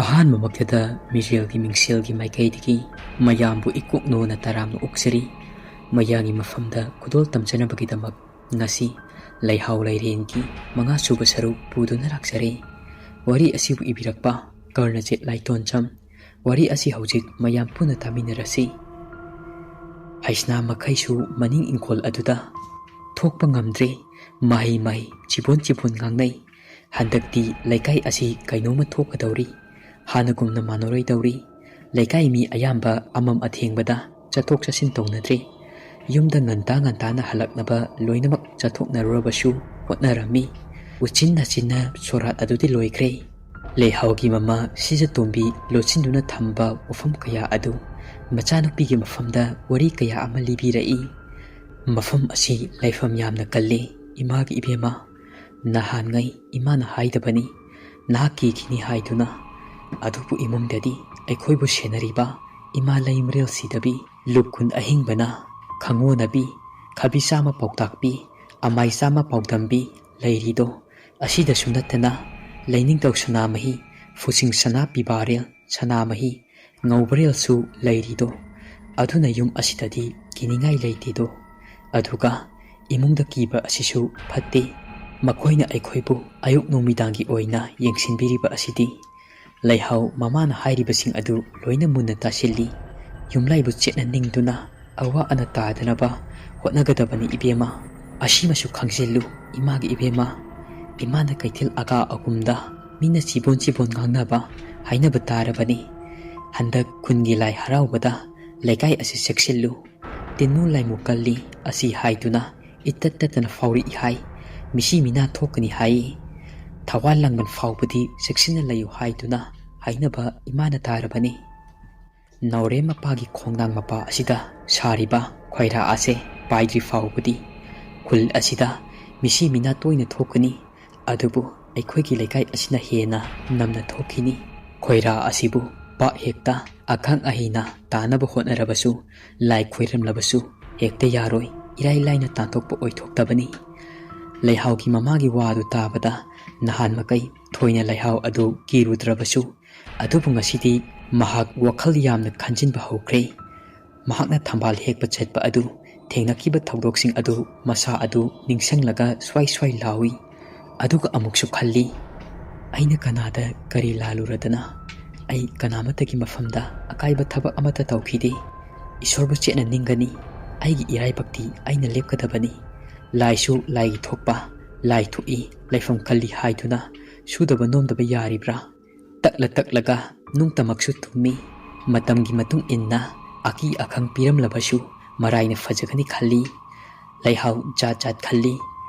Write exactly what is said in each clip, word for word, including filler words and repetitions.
ꯑꯍꯥꯟꯕꯃꯛꯇꯗ ꯃꯤꯔꯦꯜꯒꯤ ꯃꯤꯡꯁꯦꯜꯒꯤ ꯃꯥꯏꯀꯩꯗꯒꯤ ꯃꯌꯥꯝꯕꯨ ꯏꯀꯣꯛꯅꯣꯅ ꯇꯔꯥꯝꯅ ꯑꯣꯛꯆꯔꯤ꯫ ꯃꯌꯥꯝꯒꯤ ꯃꯐꯝꯗ ꯈꯨꯗꯣꯜ ꯇꯝꯖꯅꯕꯒꯤꯗꯃꯛ ꯉꯁꯤ ꯂꯩꯍꯥꯎ ꯂꯩꯔꯦꯟꯒꯤ ꯃꯉꯥ ꯁꯨꯕ ꯁꯔꯨꯛ ꯄꯨꯗꯨꯅ ꯂꯥꯛꯆꯔꯦ꯫ ꯋꯥꯔꯤ ꯑꯁꯤꯕꯨ ꯏꯕꯤꯔꯛꯄ ꯀꯔꯅꯖꯤꯠ ꯂꯥꯏꯇꯣꯟꯖꯝ꯫ ꯋꯥꯔꯤ ꯑꯁꯤ ꯍꯧꯖꯤꯛ ꯃꯌꯥꯝ ꯄꯨꯟꯅ ꯇꯥꯃꯤꯟꯅꯔꯁꯤ꯫ ꯍꯩꯁꯅꯥ ꯃꯈꯩꯁꯨ ꯃꯅꯤꯡ ꯏꯪꯈꯣꯜ ꯑꯗꯨꯗ ꯊꯣꯛꯄ ꯉꯝꯗ꯭ꯔꯦ꯫ ꯃꯍꯩ ꯃꯍꯩ, ꯆꯤꯕꯣꯟ ꯆꯤꯕꯣꯟ ꯉꯥꯡꯅꯩ꯫ ꯍꯟꯗꯛꯇꯤ ꯂꯩꯀꯥꯏ ꯑꯁꯤ ꯀꯩꯅꯣꯝꯃ ꯊꯣꯛꯀꯗꯧꯔꯤ꯫ ꯍꯥꯟꯅꯒꯨꯝꯅ ꯃꯥꯟꯅꯔꯣꯏꯗꯧꯔꯤ꯫ ꯂꯩꯀꯥꯏ ꯃꯤ ꯑꯌꯥꯝꯕ ꯑꯃꯝ ꯑꯊꯦꯡꯕꯗ ꯆꯠꯊꯣꯛ ꯆꯠꯁꯤꯟ ꯇꯧꯅꯗ꯭ꯔꯦ꯫ ꯌꯨꯝꯗ ꯉꯟꯇꯥ ꯉꯟꯇꯥꯅ ꯍꯜꯂꯛꯅꯕ ꯂꯣꯏꯅꯃꯛ ꯆꯠꯊꯣꯛꯅꯔꯨꯔꯕꯁꯨ ꯍꯣꯠꯅꯔꯝꯃꯤ꯫ ꯎꯆꯤꯟ ꯅꯥꯆꯤꯟꯅ ꯁꯣꯔꯥꯠ ꯑꯗꯨꯗꯤ ꯂꯣꯏꯈ꯭ꯔꯦ꯫ ꯂꯩꯍꯥꯎꯒꯤ ꯃꯃꯥ ꯁꯤꯖꯇꯣꯝꯕꯤ ꯂꯣꯠꯁꯤꯟꯗꯨꯅ ꯊꯝꯕ ꯋꯥꯐꯝ ꯀꯌꯥ ꯑꯗꯨ ꯃꯆꯥꯅꯨꯄꯤꯒꯤ ꯃꯐꯝꯗ ꯋꯥꯔꯤ ꯀꯌꯥ ꯑꯃ ꯂꯤꯕꯤꯔꯛꯏ꯫ ꯃꯐꯝ ꯑꯁꯤ ꯂꯩꯐꯝ ꯌꯥꯝꯅ ꯀꯜꯂꯤ, ꯏꯃꯥꯒꯤ ꯏꯕꯦꯝꯃ꯫ ꯅꯍꯥꯟꯉꯩ ꯏꯃꯥꯅ ꯍꯥꯏꯗꯕꯅꯤ, ꯅꯍꯥꯛ ꯀꯤꯈꯤꯅꯤ ꯍꯥꯏꯗꯨꯅ꯫ ꯑꯗꯨꯕꯨ ꯏꯃꯨꯡꯗꯗꯤ ꯑꯩꯈꯣꯏꯕꯨ ꯁꯦꯟꯅꯔꯤꯕ ꯏꯃꯥ ꯂꯩꯃꯔꯦꯜ ꯁꯤꯗꯕꯤ, ꯂꯨꯞ ꯀꯨꯟ ꯑꯍꯤꯡꯕꯅ ꯈꯪꯉꯣꯅꯕꯤ, ꯈꯕꯤ ꯆꯥꯝꯃ ꯄꯥꯎꯇꯥꯛꯄꯤ, ꯑꯃꯥꯏ ꯆꯥꯝꯃ ꯄꯥꯎꯗꯝꯕꯤ ꯂꯩꯔꯤꯗꯣ꯫ ꯑꯁꯤꯗꯁꯨ ꯅꯠꯇꯅ ꯂꯩꯅꯤꯡꯊꯧ ꯁꯅꯥꯃꯍꯤ, ꯐꯨꯁꯤꯡ ꯁꯅꯥ ꯄꯤꯕꯥꯔꯦꯜ ꯁꯅꯥꯃꯍꯤ, ꯉꯧꯕꯔꯦꯜꯁꯨ ꯂꯩꯔꯤꯗꯣ꯫ ꯑꯗꯨꯅ ꯌꯨꯝ ꯑꯁꯤꯗꯗꯤ ꯀꯤꯅꯤꯡꯉꯥꯏ ꯂꯩꯇꯦꯗꯣ꯫ ꯑꯗꯨꯒ ꯏꯃꯨꯡꯗ ꯀꯤꯕ ꯑꯁꯤꯁꯨ ꯐꯠꯇꯦ꯫ ꯃꯈꯣꯏꯅ ꯑꯩꯈꯣꯏꯕꯨ ꯑꯌꯨꯛ ꯅꯨꯃꯤꯗꯥꯡꯒꯤ ꯑꯣꯏꯅ ꯌꯦꯡꯁꯤꯟꯕꯤꯔꯤꯕ ꯑꯁꯤꯗꯤ꯫ ꯂꯩꯍꯥꯎ ꯃꯃꯥꯅ ꯍꯥꯏꯔꯤꯕꯁꯤꯡ ꯑꯗꯨ ꯂꯣꯏꯅ ꯃꯨꯟꯅ ꯇꯥꯁꯤꯜꯂꯤ꯫ ꯌꯨꯝꯂꯥꯏꯕꯨ ꯆꯦꯠꯅ ꯅꯤꯡꯗꯨꯅ ꯑꯋꯥ ꯑꯅꯥ ꯇꯥꯗꯅꯕ ꯍꯣꯠꯅꯒꯗꯕꯅꯤ ꯏꯕꯦꯝꯃ꯫ ꯑꯁꯤꯃꯁꯨ ꯈꯪꯖꯤꯜꯂꯨ ꯏꯃꯥꯒꯤ ꯏꯕꯦꯝꯃ꯫ ꯏꯃꯥꯅ ꯀꯩꯊꯦꯜ ꯑꯀꯥ ꯑꯀꯨꯝꯗ ꯃꯤꯅ ꯆꯤꯕꯣꯟ ꯆꯤꯕꯣꯟ ꯉꯥꯡꯅꯕ ꯍꯥꯏꯅꯕ ꯇꯥꯔꯕꯅꯤ꯫ ꯍꯟꯗꯛ ꯈꯨꯟꯒꯤ ꯂꯥꯏ ꯍꯔꯥꯎꯕꯗ ꯂꯩꯀꯥꯏ ꯑꯁꯤ ꯆꯦꯛꯁꯤꯜꯂꯨ꯫ ꯇꯤꯟꯃꯨ ꯂꯥꯏꯃꯨ ꯀꯜꯂꯤ ꯑꯁꯤ ꯍꯥꯏꯗꯨꯅ ꯏꯇꯠ ꯇꯠꯇꯅ ꯐꯥꯎꯔꯛꯏ ꯍꯥꯏ꯫ ꯃꯤꯁꯤ ꯃꯤꯅꯥ ꯊꯣꯛꯀꯅꯤ ꯍꯥꯏ꯫ ꯊꯋꯥꯟ ꯂꯥꯡꯕꯟ ꯐꯥꯎꯕꯗꯤ ꯆꯦꯛꯁꯤꯟꯅ ꯂꯩꯌꯨ ꯍꯥꯏꯗꯨꯅ ꯍꯥꯏꯅꯕ ꯏꯃꯥꯅ ꯇꯥꯔꯕꯅꯤ꯫ ꯅꯥꯎꯔꯦꯝ ꯃꯄꯥꯒꯤ ꯈꯣꯡꯅꯥꯡ ꯃꯄꯥ ꯑꯁꯤꯗ ꯁꯥꯔꯤꯕ ꯈ꯭ꯋꯥꯏꯔꯥ ꯑꯁꯦ ꯄꯥꯏꯗ꯭ꯔꯤ ꯐꯥꯎꯕꯗꯤ ꯈꯨꯜ ꯑꯁꯤꯗ ꯃꯤꯁꯤ ꯃꯤꯅꯥ ꯇꯣꯏꯅ ꯊꯣꯛꯀꯅꯤ꯫ ꯑꯗꯨꯕꯨ ꯑꯩꯈꯣꯏꯒꯤ ꯂꯩꯀꯥꯏ ꯑꯁꯤꯅ ꯍꯦꯟꯅ ꯅꯝꯅ ꯊꯣꯛꯈꯤꯅꯤ꯫ ꯈ꯭ꯋꯥꯏꯔꯥ ꯑꯁꯤꯕꯨ ꯄꯥꯛ ꯍꯦꯛꯇ ꯑꯈꯪ ꯑꯍꯩꯅ ꯇꯥꯅꯕ ꯍꯣꯠꯅꯔꯕꯁꯨ, ꯂꯥꯏ ꯈꯣꯏꯔꯝꯂꯕꯁꯨ ꯍꯦꯛꯇ ꯌꯥꯔꯣꯏ, ꯏꯔꯥꯏ ꯂꯥꯏꯅ ꯇꯥꯟꯊꯣꯛꯄ ꯑꯣꯏꯊꯣꯛꯇꯕꯅꯤ꯫ ꯂꯩꯍꯥꯎꯒꯤ ꯃꯃꯥꯒꯤ ꯋꯥ ꯑꯗꯨ ꯇꯥꯕꯗ ꯅꯍꯥꯟ ꯃꯈꯩ ꯊꯣꯏꯅ ꯂꯩꯍꯥꯎ ꯑꯗꯨ ꯀꯤꯔꯨꯗ꯭ꯔꯕꯁꯨ, ꯑꯗꯨꯕꯨ ꯉꯁꯤꯗꯤ ꯃꯍꯥꯛ ꯋꯥꯈꯜ ꯌꯥꯝꯅ ꯈꯟꯖꯤꯟꯕ ꯍꯧꯈ꯭ꯔꯦ꯫ ꯃꯍꯥꯛꯅ ꯊꯝꯕꯥꯜ ꯍꯦꯛꯄ ꯆꯠꯄ ꯑꯗꯨ, ꯊꯦꯡꯅꯈꯤꯕ ꯊꯧꯗꯣꯛꯁꯤꯡ ꯑꯗꯨ, ꯃꯁꯥ ꯑꯗꯨ ꯅꯤꯡꯁꯤꯡꯂꯒ ꯁ꯭ꯋꯥꯏ ꯁ꯭ꯋꯥꯏ ꯂꯥꯎꯏ꯫ ꯑꯗꯨꯒ ꯑꯃꯨꯛꯁꯨ ꯈꯜꯂꯤ, "ꯑꯩꯅ ꯀꯅꯥꯗ ꯀꯔꯤ ꯂꯥꯜꯂꯨꯔꯗꯅ? ꯑꯩ ꯀꯅꯥꯃꯠꯇꯒꯤ ꯃꯐꯝꯗ ꯑꯀꯥꯏꯕ ꯊꯕꯛ ꯑꯃꯠꯇ ꯇꯧꯈꯤꯗꯦ꯫ ꯏꯁꯣꯔꯕꯨ ꯆꯦꯠꯅ ꯅꯤꯡꯒꯅꯤ꯫ ꯑꯩꯒꯤ ꯏꯔꯥꯏꯕꯛꯇꯤ ꯑꯩꯅ ꯂꯦꯞꯀꯗꯕꯅꯤ꯫ ꯂꯥꯏꯁꯨ ꯂꯥꯏꯒꯤ ꯊꯣꯛꯄ, ꯂꯥꯏ ꯊꯣꯛꯏ, ꯂꯥꯏꯐꯝ ꯀꯜꯂꯤ ꯍꯥꯏꯗꯨꯅ ꯁꯨꯗꯕ ꯅꯣꯝꯗꯕ ꯌꯥꯔꯤꯕ꯭ꯔꯥ?" ꯇꯛꯂ ꯇꯛꯂꯒ ꯅꯨꯡꯇꯃꯛꯁꯨ ꯊꯨꯝꯃꯤ꯫ ꯃꯇꯝꯒꯤ ꯃꯇꯨꯡ ꯏꯟꯅ ꯑꯀꯤ ꯑꯈꯪ ꯄꯤꯔꯝꯂꯕꯁꯨ ꯃꯔꯥꯏꯅ ꯐꯖꯒꯅꯤ ꯈꯜꯂꯤ꯫ ꯂꯩꯍꯥꯎ ꯖꯥꯠ ꯖꯥꯠ ꯈꯜꯂꯤ꯫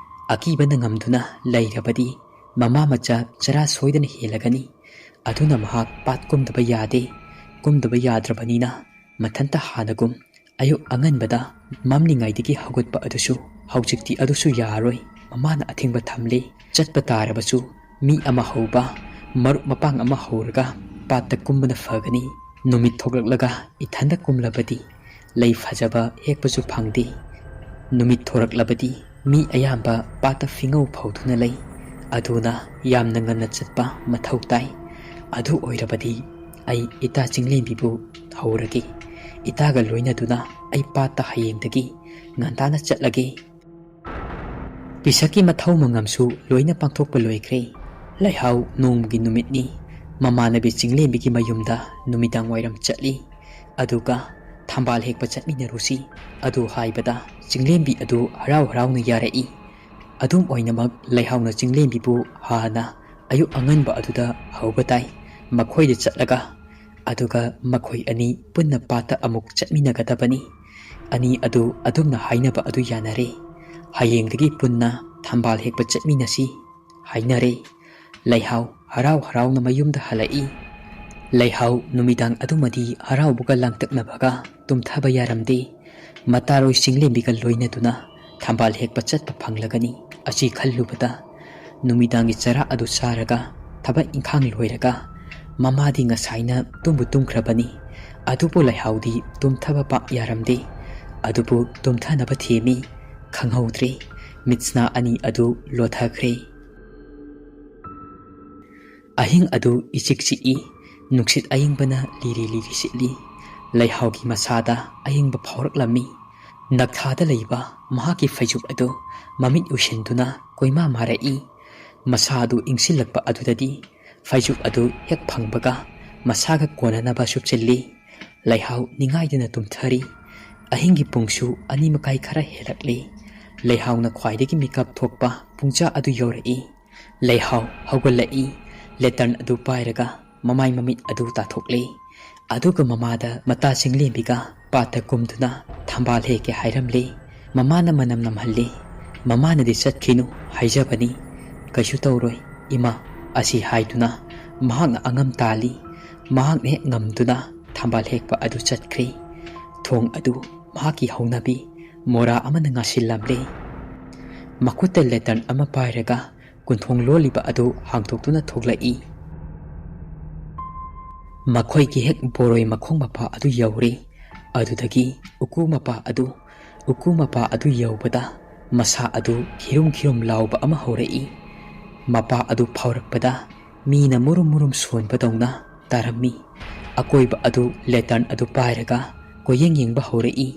ꯑꯀꯤꯕꯅ ꯉꯝꯗꯨꯅ ꯂꯩꯔꯕꯗꯤ ꯃꯃꯥ ꯃꯆꯥ ꯆꯔꯥ ꯁꯣꯏꯗꯅ ꯍꯦꯜꯂꯒꯅꯤ꯫ ꯑꯗꯨꯅ ꯃꯍꯥꯛ ꯄꯥꯠ ꯀꯨꯝꯗꯕ ꯌꯥꯗꯦ꯫ ꯀꯨꯝꯗꯕ ꯌꯥꯗ꯭ꯔꯕꯅꯤꯅ ꯃꯊꯟꯇ ꯍꯥꯟꯅꯒꯨꯝ ꯑꯌꯨꯛ ꯑꯉꯟꯕꯗ ꯃꯝꯂꯤꯉꯩꯗꯒꯤ ꯍꯧꯒꯠꯄ ꯑꯗꯨꯁꯨ ꯍꯧꯖꯤꯛꯇꯤ ꯑꯗꯨꯁꯨ ꯌꯥꯔꯣꯏ꯫ ꯃꯃꯥꯅ ꯑꯊꯤꯡꯕ ꯊꯝꯂꯦ꯫ ꯆꯠꯄ ꯇꯥꯔꯕꯁꯨ ꯃꯤ ꯑꯃ ꯍꯧꯕ, ꯃꯔꯨꯞ ꯃꯄꯥꯡ ꯑꯃ ꯍꯧꯔꯒ ꯄꯥꯠꯇ ꯀꯨꯝꯕꯅ ꯐꯒꯅꯤ꯫ ꯅꯨꯃꯤꯠ ꯊꯣꯛꯂꯛꯂꯒ ꯏꯊꯟꯗ ꯀꯨꯝꯂꯕꯗꯤ ꯂꯩ ꯐꯖꯕ ꯍꯦꯛꯄꯁꯨ ꯐꯪꯗꯦ꯫ ꯅꯨꯃꯤꯠ ꯊꯣꯔꯛꯂꯕꯗꯤ ꯃꯤ ꯑꯌꯥꯝꯕ ꯄꯥꯠꯇ ꯐꯤꯉꯧ ꯐꯧꯗꯨꯅ ꯂꯩ꯫ ꯑꯗꯨꯅ ꯌꯥꯝꯅ ꯉꯟꯅ ꯆꯠꯄ ꯃꯊꯧ ꯇꯥꯏ꯫ ꯑꯗꯨ ꯑꯣꯏꯔꯕꯗꯤ ꯑꯩ ꯏꯇꯥ ꯆꯤꯡꯂꯦꯝꯕꯤꯕꯨ ꯍꯧꯔꯒꯦ꯫ ꯏꯇꯥꯒ ꯂꯣꯏꯅꯗꯨꯅ ꯑꯩ ꯄꯥꯠꯇ ꯍꯌꯦꯡꯗꯒꯤ ꯉꯟꯇꯥꯅ ꯆꯠꯂꯒꯦ꯫ ꯄꯤꯁꯛꯀꯤ ꯃꯊꯧ ꯃꯉꯝꯁꯨ ꯂꯣꯏꯅ ꯄꯥꯡꯊꯣꯛꯄ ꯂꯣꯏꯈ꯭ꯔꯦ꯫ ꯂꯩꯍꯥꯎ ꯅꯣꯡꯃꯒꯤ ꯅꯨꯃꯤꯠꯅꯤ꯫ ꯃꯃꯥꯟꯅꯕꯤ ꯆꯤꯡꯂꯦꯝꯕꯤꯒꯤ ꯃꯌꯨꯝꯗ ꯅꯨꯃꯤꯗꯥꯡ ꯋꯥꯏꯔꯝ ꯆꯠꯂꯤ꯫ ꯑꯗꯨꯒ "ꯊꯝꯕꯥꯜ ꯍꯦꯛꯄ ꯆꯠꯃꯤꯟꯅꯔꯨꯁꯤ" ꯑꯗꯨ ꯍꯥꯏꯕꯗ ꯆꯤꯡꯂꯦꯝꯕꯤ ꯑꯗꯨ ꯍꯔꯥꯎ ꯍꯔꯥꯎꯅ ꯌꯥꯔꯛꯏ꯫ ꯑꯗꯨꯝ ꯑꯣꯏꯅꯃꯛ ꯂꯩꯍꯥꯎꯅ ꯆꯤꯡꯂꯦꯝꯕꯤꯕꯨ ꯍꯥꯟꯅ ꯑꯌꯨꯛ ꯑꯉꯟꯕ ꯑꯗꯨꯗ ꯍꯧꯕ ꯇꯥꯏ꯫ ꯃꯈꯣꯏꯗ ꯆꯠꯂꯒ, ꯑꯗꯨꯒ ꯃꯈꯣꯏ ꯑꯅꯤ ꯄꯨꯟꯅ ꯄꯥꯠꯇ ꯑꯃꯨꯛ ꯆꯠꯃꯤꯟꯅꯒꯗꯕꯅꯤ꯫ ꯑꯅꯤ ꯑꯗꯨ ꯑꯗꯨꯝꯅ ꯍꯥꯏꯅꯕ ꯑꯗꯨ ꯌꯥꯅꯔꯦ꯫ "ꯍꯌꯦꯡꯗꯒꯤ ꯄꯨꯟꯅ ꯊꯝꯕꯥꯜ ꯍꯦꯛꯄ ꯆꯠꯃꯤꯟꯅꯁꯤ" ꯍꯥꯏꯅꯔꯦ꯫ ꯂꯩꯍꯥꯎ ꯍꯔꯥꯎ ꯍꯔꯥꯎꯅ ꯃꯌꯨꯝꯗ ꯍꯜꯂꯛꯏ꯫ ꯂꯩꯍꯥꯎ ꯅꯨꯃꯤꯗꯥꯡ ꯑꯗꯨꯃꯗꯤ ꯍꯔꯥꯎꯕꯒ ꯂꯥꯡꯇꯛꯅꯕꯒ ꯇꯨꯝꯊꯕ ꯌꯥꯔꯝꯗꯦ꯫ ꯃꯇꯥꯔꯣꯏ ꯆꯤꯡꯂꯦꯝꯕꯤꯒ ꯂꯣꯏꯅꯗꯨꯅ ꯊꯝꯕꯥꯜ ꯍꯦꯛꯄ ꯆꯠꯄ ꯐꯪꯂꯒꯅꯤ ꯑꯁꯤ ꯈꯜꯂꯨꯕꯗ, ꯅꯨꯃꯤꯗꯥꯡꯒꯤ ꯆꯔꯥ ꯑꯗꯨ ꯆꯥꯔꯒ ꯊꯕꯛ ꯏꯪꯈꯥꯡ ꯂꯣꯏꯔꯒ ꯃꯃꯥꯗꯤ ꯉꯁꯥꯏꯅ ꯇꯨꯝꯕꯨ ꯇꯨꯝꯈ꯭ꯔꯕꯅꯤ꯫ ꯑꯗꯨꯕꯨ ꯂꯩꯍꯥꯎꯗꯤ ꯇꯨꯝꯊꯕ ꯄꯥꯛ ꯌꯥꯔꯝꯗꯦ꯫ ꯑꯗꯨꯕꯨ ꯇꯨꯝꯊꯅꯕ ꯊꯦꯝꯃꯤ꯫ ꯈꯪꯍꯧꯗ꯭ꯔꯦ꯫ ꯃꯤꯠꯁꯅꯥ ꯑꯅꯤ ꯑꯗꯨ ꯂꯣꯊꯈ꯭ꯔꯦ꯫ ꯑꯍꯤꯡ ꯑꯗꯨ ꯏꯆꯤꯛ ꯆꯤꯛꯏ꯫ ꯅꯨꯡꯁꯤꯠ ꯑꯏꯪꯕꯅ ꯂꯤꯔꯤ ꯂꯤꯔꯤ ꯁꯤꯠꯂꯤ꯫ ꯂꯩꯍꯥꯎꯒꯤ ꯃꯁꯥꯗ ꯑꯏꯪꯕ ꯐꯥꯎꯔꯛꯂꯝꯃꯤ꯫ ꯅꯛꯊꯥꯗ ꯂꯩꯕ ꯃꯍꯥꯛꯀꯤ ꯐꯩꯖꯨꯞ ꯑꯗꯨ ꯃꯃꯤꯠ ꯎꯏꯁꯤꯟꯗꯨꯅ ꯀꯣꯏꯃꯥ ꯃꯥꯔꯛꯏ꯫ ꯃꯁꯥ ꯑꯗꯨ ꯏꯪꯁꯤꯜꯂꯛꯄ ꯑꯗꯨꯗꯗꯤ ꯐꯩꯖꯨꯞ ꯑꯗꯨ ꯍꯦꯛ ꯐꯪꯕꯒ ꯃꯁꯥꯒ ꯀꯣꯟꯅꯅꯕ ꯁꯨꯞꯆꯤꯜꯂꯤ꯫ ꯂꯩꯍꯥꯎ ꯅꯤꯡꯉꯥꯏꯗꯅ ꯇꯨꯝꯊꯔꯤ꯫ ꯑꯍꯤꯡꯒꯤ ꯄꯨꯡꯁꯨ ꯑꯅꯤ ꯃꯈꯥꯏ ꯈꯔ ꯍꯦꯜꯂꯛꯂꯤ꯫ ꯂꯩꯍꯥꯎꯅ ꯈ꯭ꯋꯥꯏꯗꯒꯤ ꯃꯤꯀꯞ ꯊꯣꯛꯄ ꯄꯨꯡꯖꯥ ꯑꯗꯨ ꯌꯧꯔꯛꯏ꯫ ꯂꯩꯍꯥꯎ ꯍꯧꯒꯠꯂꯛꯏ꯫ ꯂꯦꯇꯔꯟ ꯑꯗꯨ ꯄꯥꯏꯔꯒ ꯃꯃꯥꯏ ꯃꯃꯤꯠ ꯑꯗꯨ ꯇꯥꯊꯣꯛꯂꯤ꯫ ꯑꯗꯨꯒ ꯃꯃꯥꯗ ꯃꯇꯥ ꯆꯤꯡꯂꯦꯝꯕꯤꯒ ꯄꯥꯠꯇ ꯀꯨꯝꯗꯨꯅ ꯊꯝꯕꯥꯜ ꯍꯦꯛꯀꯦ ꯍꯥꯏꯔꯝꯂꯤ꯫ ꯃꯃꯥꯅ ꯃꯅꯝ ꯅꯝꯍꯜꯂꯤ꯫ ꯃꯃꯥꯅꯗꯤ "ꯆꯠꯈꯤꯅꯨ ꯍꯥꯏꯖꯕꯅꯤ, ꯀꯩꯁꯨ ꯇꯧꯔꯣꯏ ꯏꯃꯥ" ꯑꯁꯤ ꯍꯥꯏꯗꯨꯅ ꯃꯍꯥꯛꯅ ꯑꯉꯝ ꯇꯥꯜꯂꯤ꯫ ꯃꯍꯥꯛꯅ ꯍꯦꯛ ꯉꯝꯗꯨꯅ ꯊꯝꯕꯥꯜ ꯍꯦꯛꯄ ꯑꯗꯨ ꯆꯠꯈ꯭ꯔꯤ꯫ ꯊꯣꯡ ꯑꯗꯨ ꯃꯍꯥꯛꯀꯤ ꯍꯧꯅꯕꯤ ꯃꯣꯔꯥ ꯑꯃꯅ ꯉꯥꯁꯤꯜꯂꯝꯂꯦ꯫ ꯃꯈꯨꯠꯇ ꯂꯦꯇꯔꯟ ꯑꯃ ꯄꯥꯏꯔꯒ ꯀꯨꯟꯊꯣꯡ ꯂꯣꯜꯂꯤꯕ ꯑꯗꯨ ꯍꯥꯡꯗꯣꯛꯇꯨꯅ ꯊꯣꯛꯂꯛꯏ꯫ ꯃꯈꯣꯏꯒꯤ ꯍꯦꯛ ꯕꯣꯔꯣꯏ ꯃꯈꯣꯡ ꯃꯄꯥ ꯑꯗꯨ ꯌꯧꯔꯦ꯫ ꯑꯗꯨꯗꯒꯤ ꯎꯀꯨ ꯃꯄꯥ ꯑꯗꯨ, ꯎꯀꯨ ꯃꯄꯥ ꯑꯗꯨ ꯌꯧꯕꯗ ꯃꯁꯥ ꯑꯗꯨ ꯈꯤꯔꯨꯝ ꯈꯤꯔꯨꯝ ꯂꯥꯎꯕ ꯑꯃ ꯍꯧꯔꯛꯏ꯫ ꯃꯄꯥ ꯑꯗꯨ ꯐꯥꯎꯔꯛꯄꯗ ꯃꯤꯅ ꯃꯨꯔꯨꯝ ꯃꯨꯔꯨꯝ ꯁꯣꯟꯕꯗꯧꯅ ꯇꯥꯔꯝꯃꯤ꯫ ꯑꯀꯣꯏꯕ ꯑꯗꯨ ꯂꯦꯇꯔꯟ ꯑꯗꯨ ꯄꯥꯏꯔꯒ ꯀꯣꯏꯌꯦꯡ ꯌꯦꯡꯕ ꯍꯧꯔꯛꯏ꯫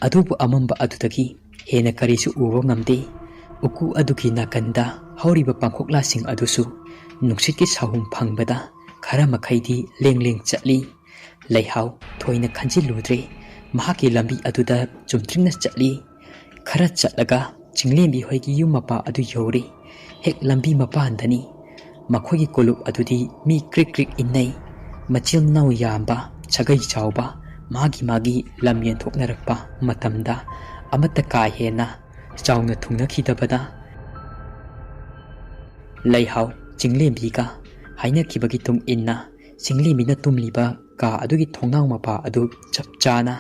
ꯑꯗꯨꯕꯨ ꯑꯃꯝꯕ ꯑꯗꯨꯗꯒꯤ ꯍꯦꯟꯅ ꯀꯔꯤꯁꯨ ꯎꯕ ꯉꯝꯗꯦ꯫ ꯎꯀꯨ ꯑꯗꯨꯒꯤ ꯅꯥꯀꯟꯗ ꯍꯧꯔꯤꯕ ꯄꯥꯡꯈꯣꯛꯂꯥꯁꯤꯡ ꯑꯗꯨꯁꯨ ꯅꯨꯡꯁꯤꯠꯀꯤ ꯁꯥꯍꯨꯝ ꯐꯪꯕꯗ ꯈꯔ ꯃꯈꯩꯗꯤ ꯂꯦꯡ ꯂꯦꯡ ꯆꯠꯂꯤ꯫ ꯂꯩꯍꯥꯎ ꯊꯣꯏꯅ ꯈꯟꯖꯤꯜꯂꯨꯗ꯭ꯔꯦ꯫ ꯃꯍꯥꯛꯀꯤ ꯂꯝꯕꯤ ꯑꯗꯨꯗ ꯆꯨꯝꯗ꯭ꯔꯤꯡꯅ ꯆꯠꯂꯤ꯫ ꯈꯔ ꯆꯠꯂꯒ ꯆꯤꯡꯂꯦꯝꯕꯤ ꯍꯣꯏꯒꯤ ꯌꯨꯝ ꯃꯄꯥ ꯑꯗꯨ ꯌꯧꯔꯦ꯫ ꯍꯦꯛ ꯂꯝꯕꯤ ꯃꯄꯥꯟꯗꯅꯤ꯫ ꯃꯈꯣꯏꯒꯤ ꯀꯣꯂꯨꯞ ꯑꯗꯨꯗꯤ ꯃꯤ ꯀ꯭ꯔꯤꯛ ꯀ꯭ꯔꯤꯛ ꯏꯟꯅꯩ꯫ ꯃꯆꯤꯟ ꯃꯅꯥꯎ ꯌꯥꯝꯕ, ꯁꯥꯒꯩ ꯆꯥꯎꯕ, ꯃꯥꯒꯤ ꯃꯥꯒꯤ ꯂꯝ ꯌꯦꯟꯊꯣꯛꯅꯔꯛꯄ ꯃꯇꯝꯗ ꯑꯃꯠꯇ ꯀꯥ ꯍꯦꯟꯅ ꯆꯥꯎꯅ ꯊꯨꯡꯅꯈꯤꯗꯕꯅ ꯂꯩꯍꯥꯎ ꯆꯤꯡꯂꯦꯝꯕꯤꯒ ꯍꯥꯏꯅꯈꯤꯕꯒꯤ ꯇꯨꯡ ꯏꯟꯅ ꯆꯤꯡꯂꯦꯝꯕꯤꯅ ꯇꯨꯝꯂꯤꯕ ꯀꯥ ꯑꯗꯨꯒꯤ ꯊꯣꯡꯅꯥꯎ ꯃꯄꯥ ꯑꯗꯨ ꯆꯞ ꯆꯥꯅ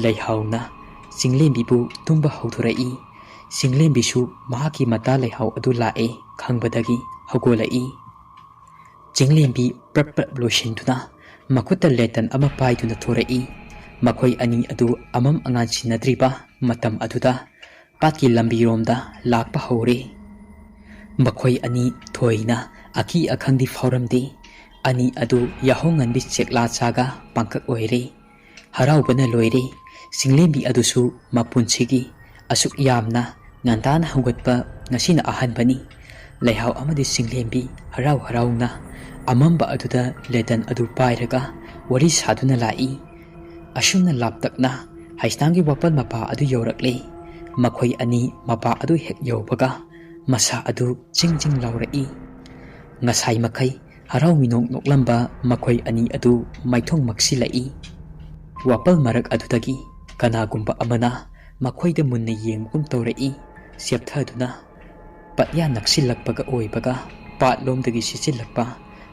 ꯂꯩꯍꯥꯎꯅ ꯆꯤꯡꯂꯦꯝꯕꯤꯕꯨ ꯇꯨꯝꯕ ꯍꯧꯗꯣꯔꯛꯏ꯫ ꯆꯤꯡꯂꯦꯝꯕꯤꯁꯨ ꯃꯍꯥꯛꯀꯤ ꯃꯇꯥ ꯂꯩꯍꯥꯎ ꯑꯗꯨ ꯂꯥꯛꯑꯦ ꯈꯪꯕꯗꯒꯤ ꯍꯧꯒꯠꯂꯛꯏ꯫ ꯆꯤꯡꯂꯦꯝꯕꯤ ꯄ꯭ꯔꯞ ꯄ꯭ꯔꯞ ꯂꯣꯏꯁꯤꯟꯗꯨꯅ ꯃꯈꯨꯠꯇ ꯂꯦꯇꯟ ꯑꯃ ꯄꯥꯏꯗꯨꯅ ꯊꯣꯔꯛꯏ꯫ ꯃꯈꯣꯏ ꯑꯅꯤ ꯑꯗꯨ ꯑꯃꯝ ꯑꯉꯥꯟ ꯁꯤꯟꯅꯗ꯭ꯔꯤꯕ ꯃꯇꯝ ꯑꯗꯨꯗ ꯄꯥꯠꯀꯤ ꯂꯝꯕꯤꯔꯣꯝꯗ ꯂꯥꯛꯄ ꯍꯧꯔꯦ꯫ ꯃꯈꯣꯏ ꯑꯅꯤ ꯊꯣꯏꯅ ꯑꯀꯤ ꯑꯈꯪꯗꯤ ꯐꯥꯎꯔꯝꯗꯦ꯫ ꯑꯅꯤ ꯑꯗꯨ ꯌꯥꯍꯧ ꯉꯟꯕꯤ ꯆꯦꯛꯂꯥ ꯆꯥꯒ ꯄꯥꯡꯀꯛ ꯑꯣꯏꯔꯦ꯫ ꯍꯔꯥꯎꯕꯅ ꯂꯣꯏꯔꯦ꯫ ꯆꯤꯡꯂꯦꯝꯕꯤ ꯑꯗꯨꯁꯨ ꯃꯄꯨꯟꯁꯤꯒꯤ ꯑꯁꯨꯛ ꯌꯥꯝꯅ ꯉꯟꯇꯥꯅ ꯍꯧꯒꯠꯄ ꯉꯁꯤꯅ ꯑꯍꯥꯟꯕꯅꯤ꯫ ꯂꯩꯍꯥꯎ ꯑꯃꯗꯤ ꯆꯤꯡꯂꯦꯝꯕꯤ ꯍꯔꯥꯎ ꯍꯔꯥꯎꯅ ꯑꯃꯝꯕ ꯑꯗꯨꯗ ꯂꯦꯇꯟ ꯑꯗꯨ ꯄꯥꯏꯔꯒ ꯋꯥꯔꯤ ꯁꯥꯗꯨꯅ ꯂꯥꯛꯏ꯫ ꯑꯁꯨꯝꯅ ꯂꯥꯞꯇꯛꯅ ꯍꯩꯁꯇꯥꯝꯒꯤ ꯋꯥꯄꯜ ꯃꯄꯥ ꯑꯗꯨ ꯌꯧꯔꯛꯂꯦ꯫ ꯃꯈꯣꯏ ꯑꯅꯤ ꯃꯄꯥ ꯑꯗꯨ ꯍꯦꯛ ꯌꯧꯕꯒ ꯃꯁꯥ ꯑꯗꯨ ꯆꯤꯡ ꯆꯤꯡ ꯂꯥꯎꯔꯛꯏ꯫ ꯉꯁꯥꯏ ꯃꯈꯩ ꯍꯔꯥꯎ ꯃꯤꯅꯣꯛ ꯅꯣꯛꯂꯝꯕ ꯃꯈꯣꯏ ꯑꯅꯤ ꯑꯗꯨ ꯃꯥꯏꯊꯣꯡ ꯃꯛꯁꯤꯜꯂꯛꯏ꯫ ꯋꯥꯄꯜ ꯃꯔꯛ ꯑꯗꯨꯗꯒꯤ ꯀꯅꯥꯒꯨꯝꯕ ꯑꯃꯅ ꯃꯈꯣꯏꯗ ꯃꯨꯟꯅ ꯌꯦꯡꯕꯒꯨꯝ ꯇꯧꯔꯛꯏ꯫ ꯆꯦꯞꯊꯗꯨꯅ ꯄꯠꯌꯥ ꯅꯛꯁꯤꯜꯂꯛꯄꯒ ꯑꯣꯏꯕꯒ ꯄꯥꯠꯂꯣꯝꯗꯒꯤ ꯁꯤꯠꯆꯤꯜꯂꯛꯄ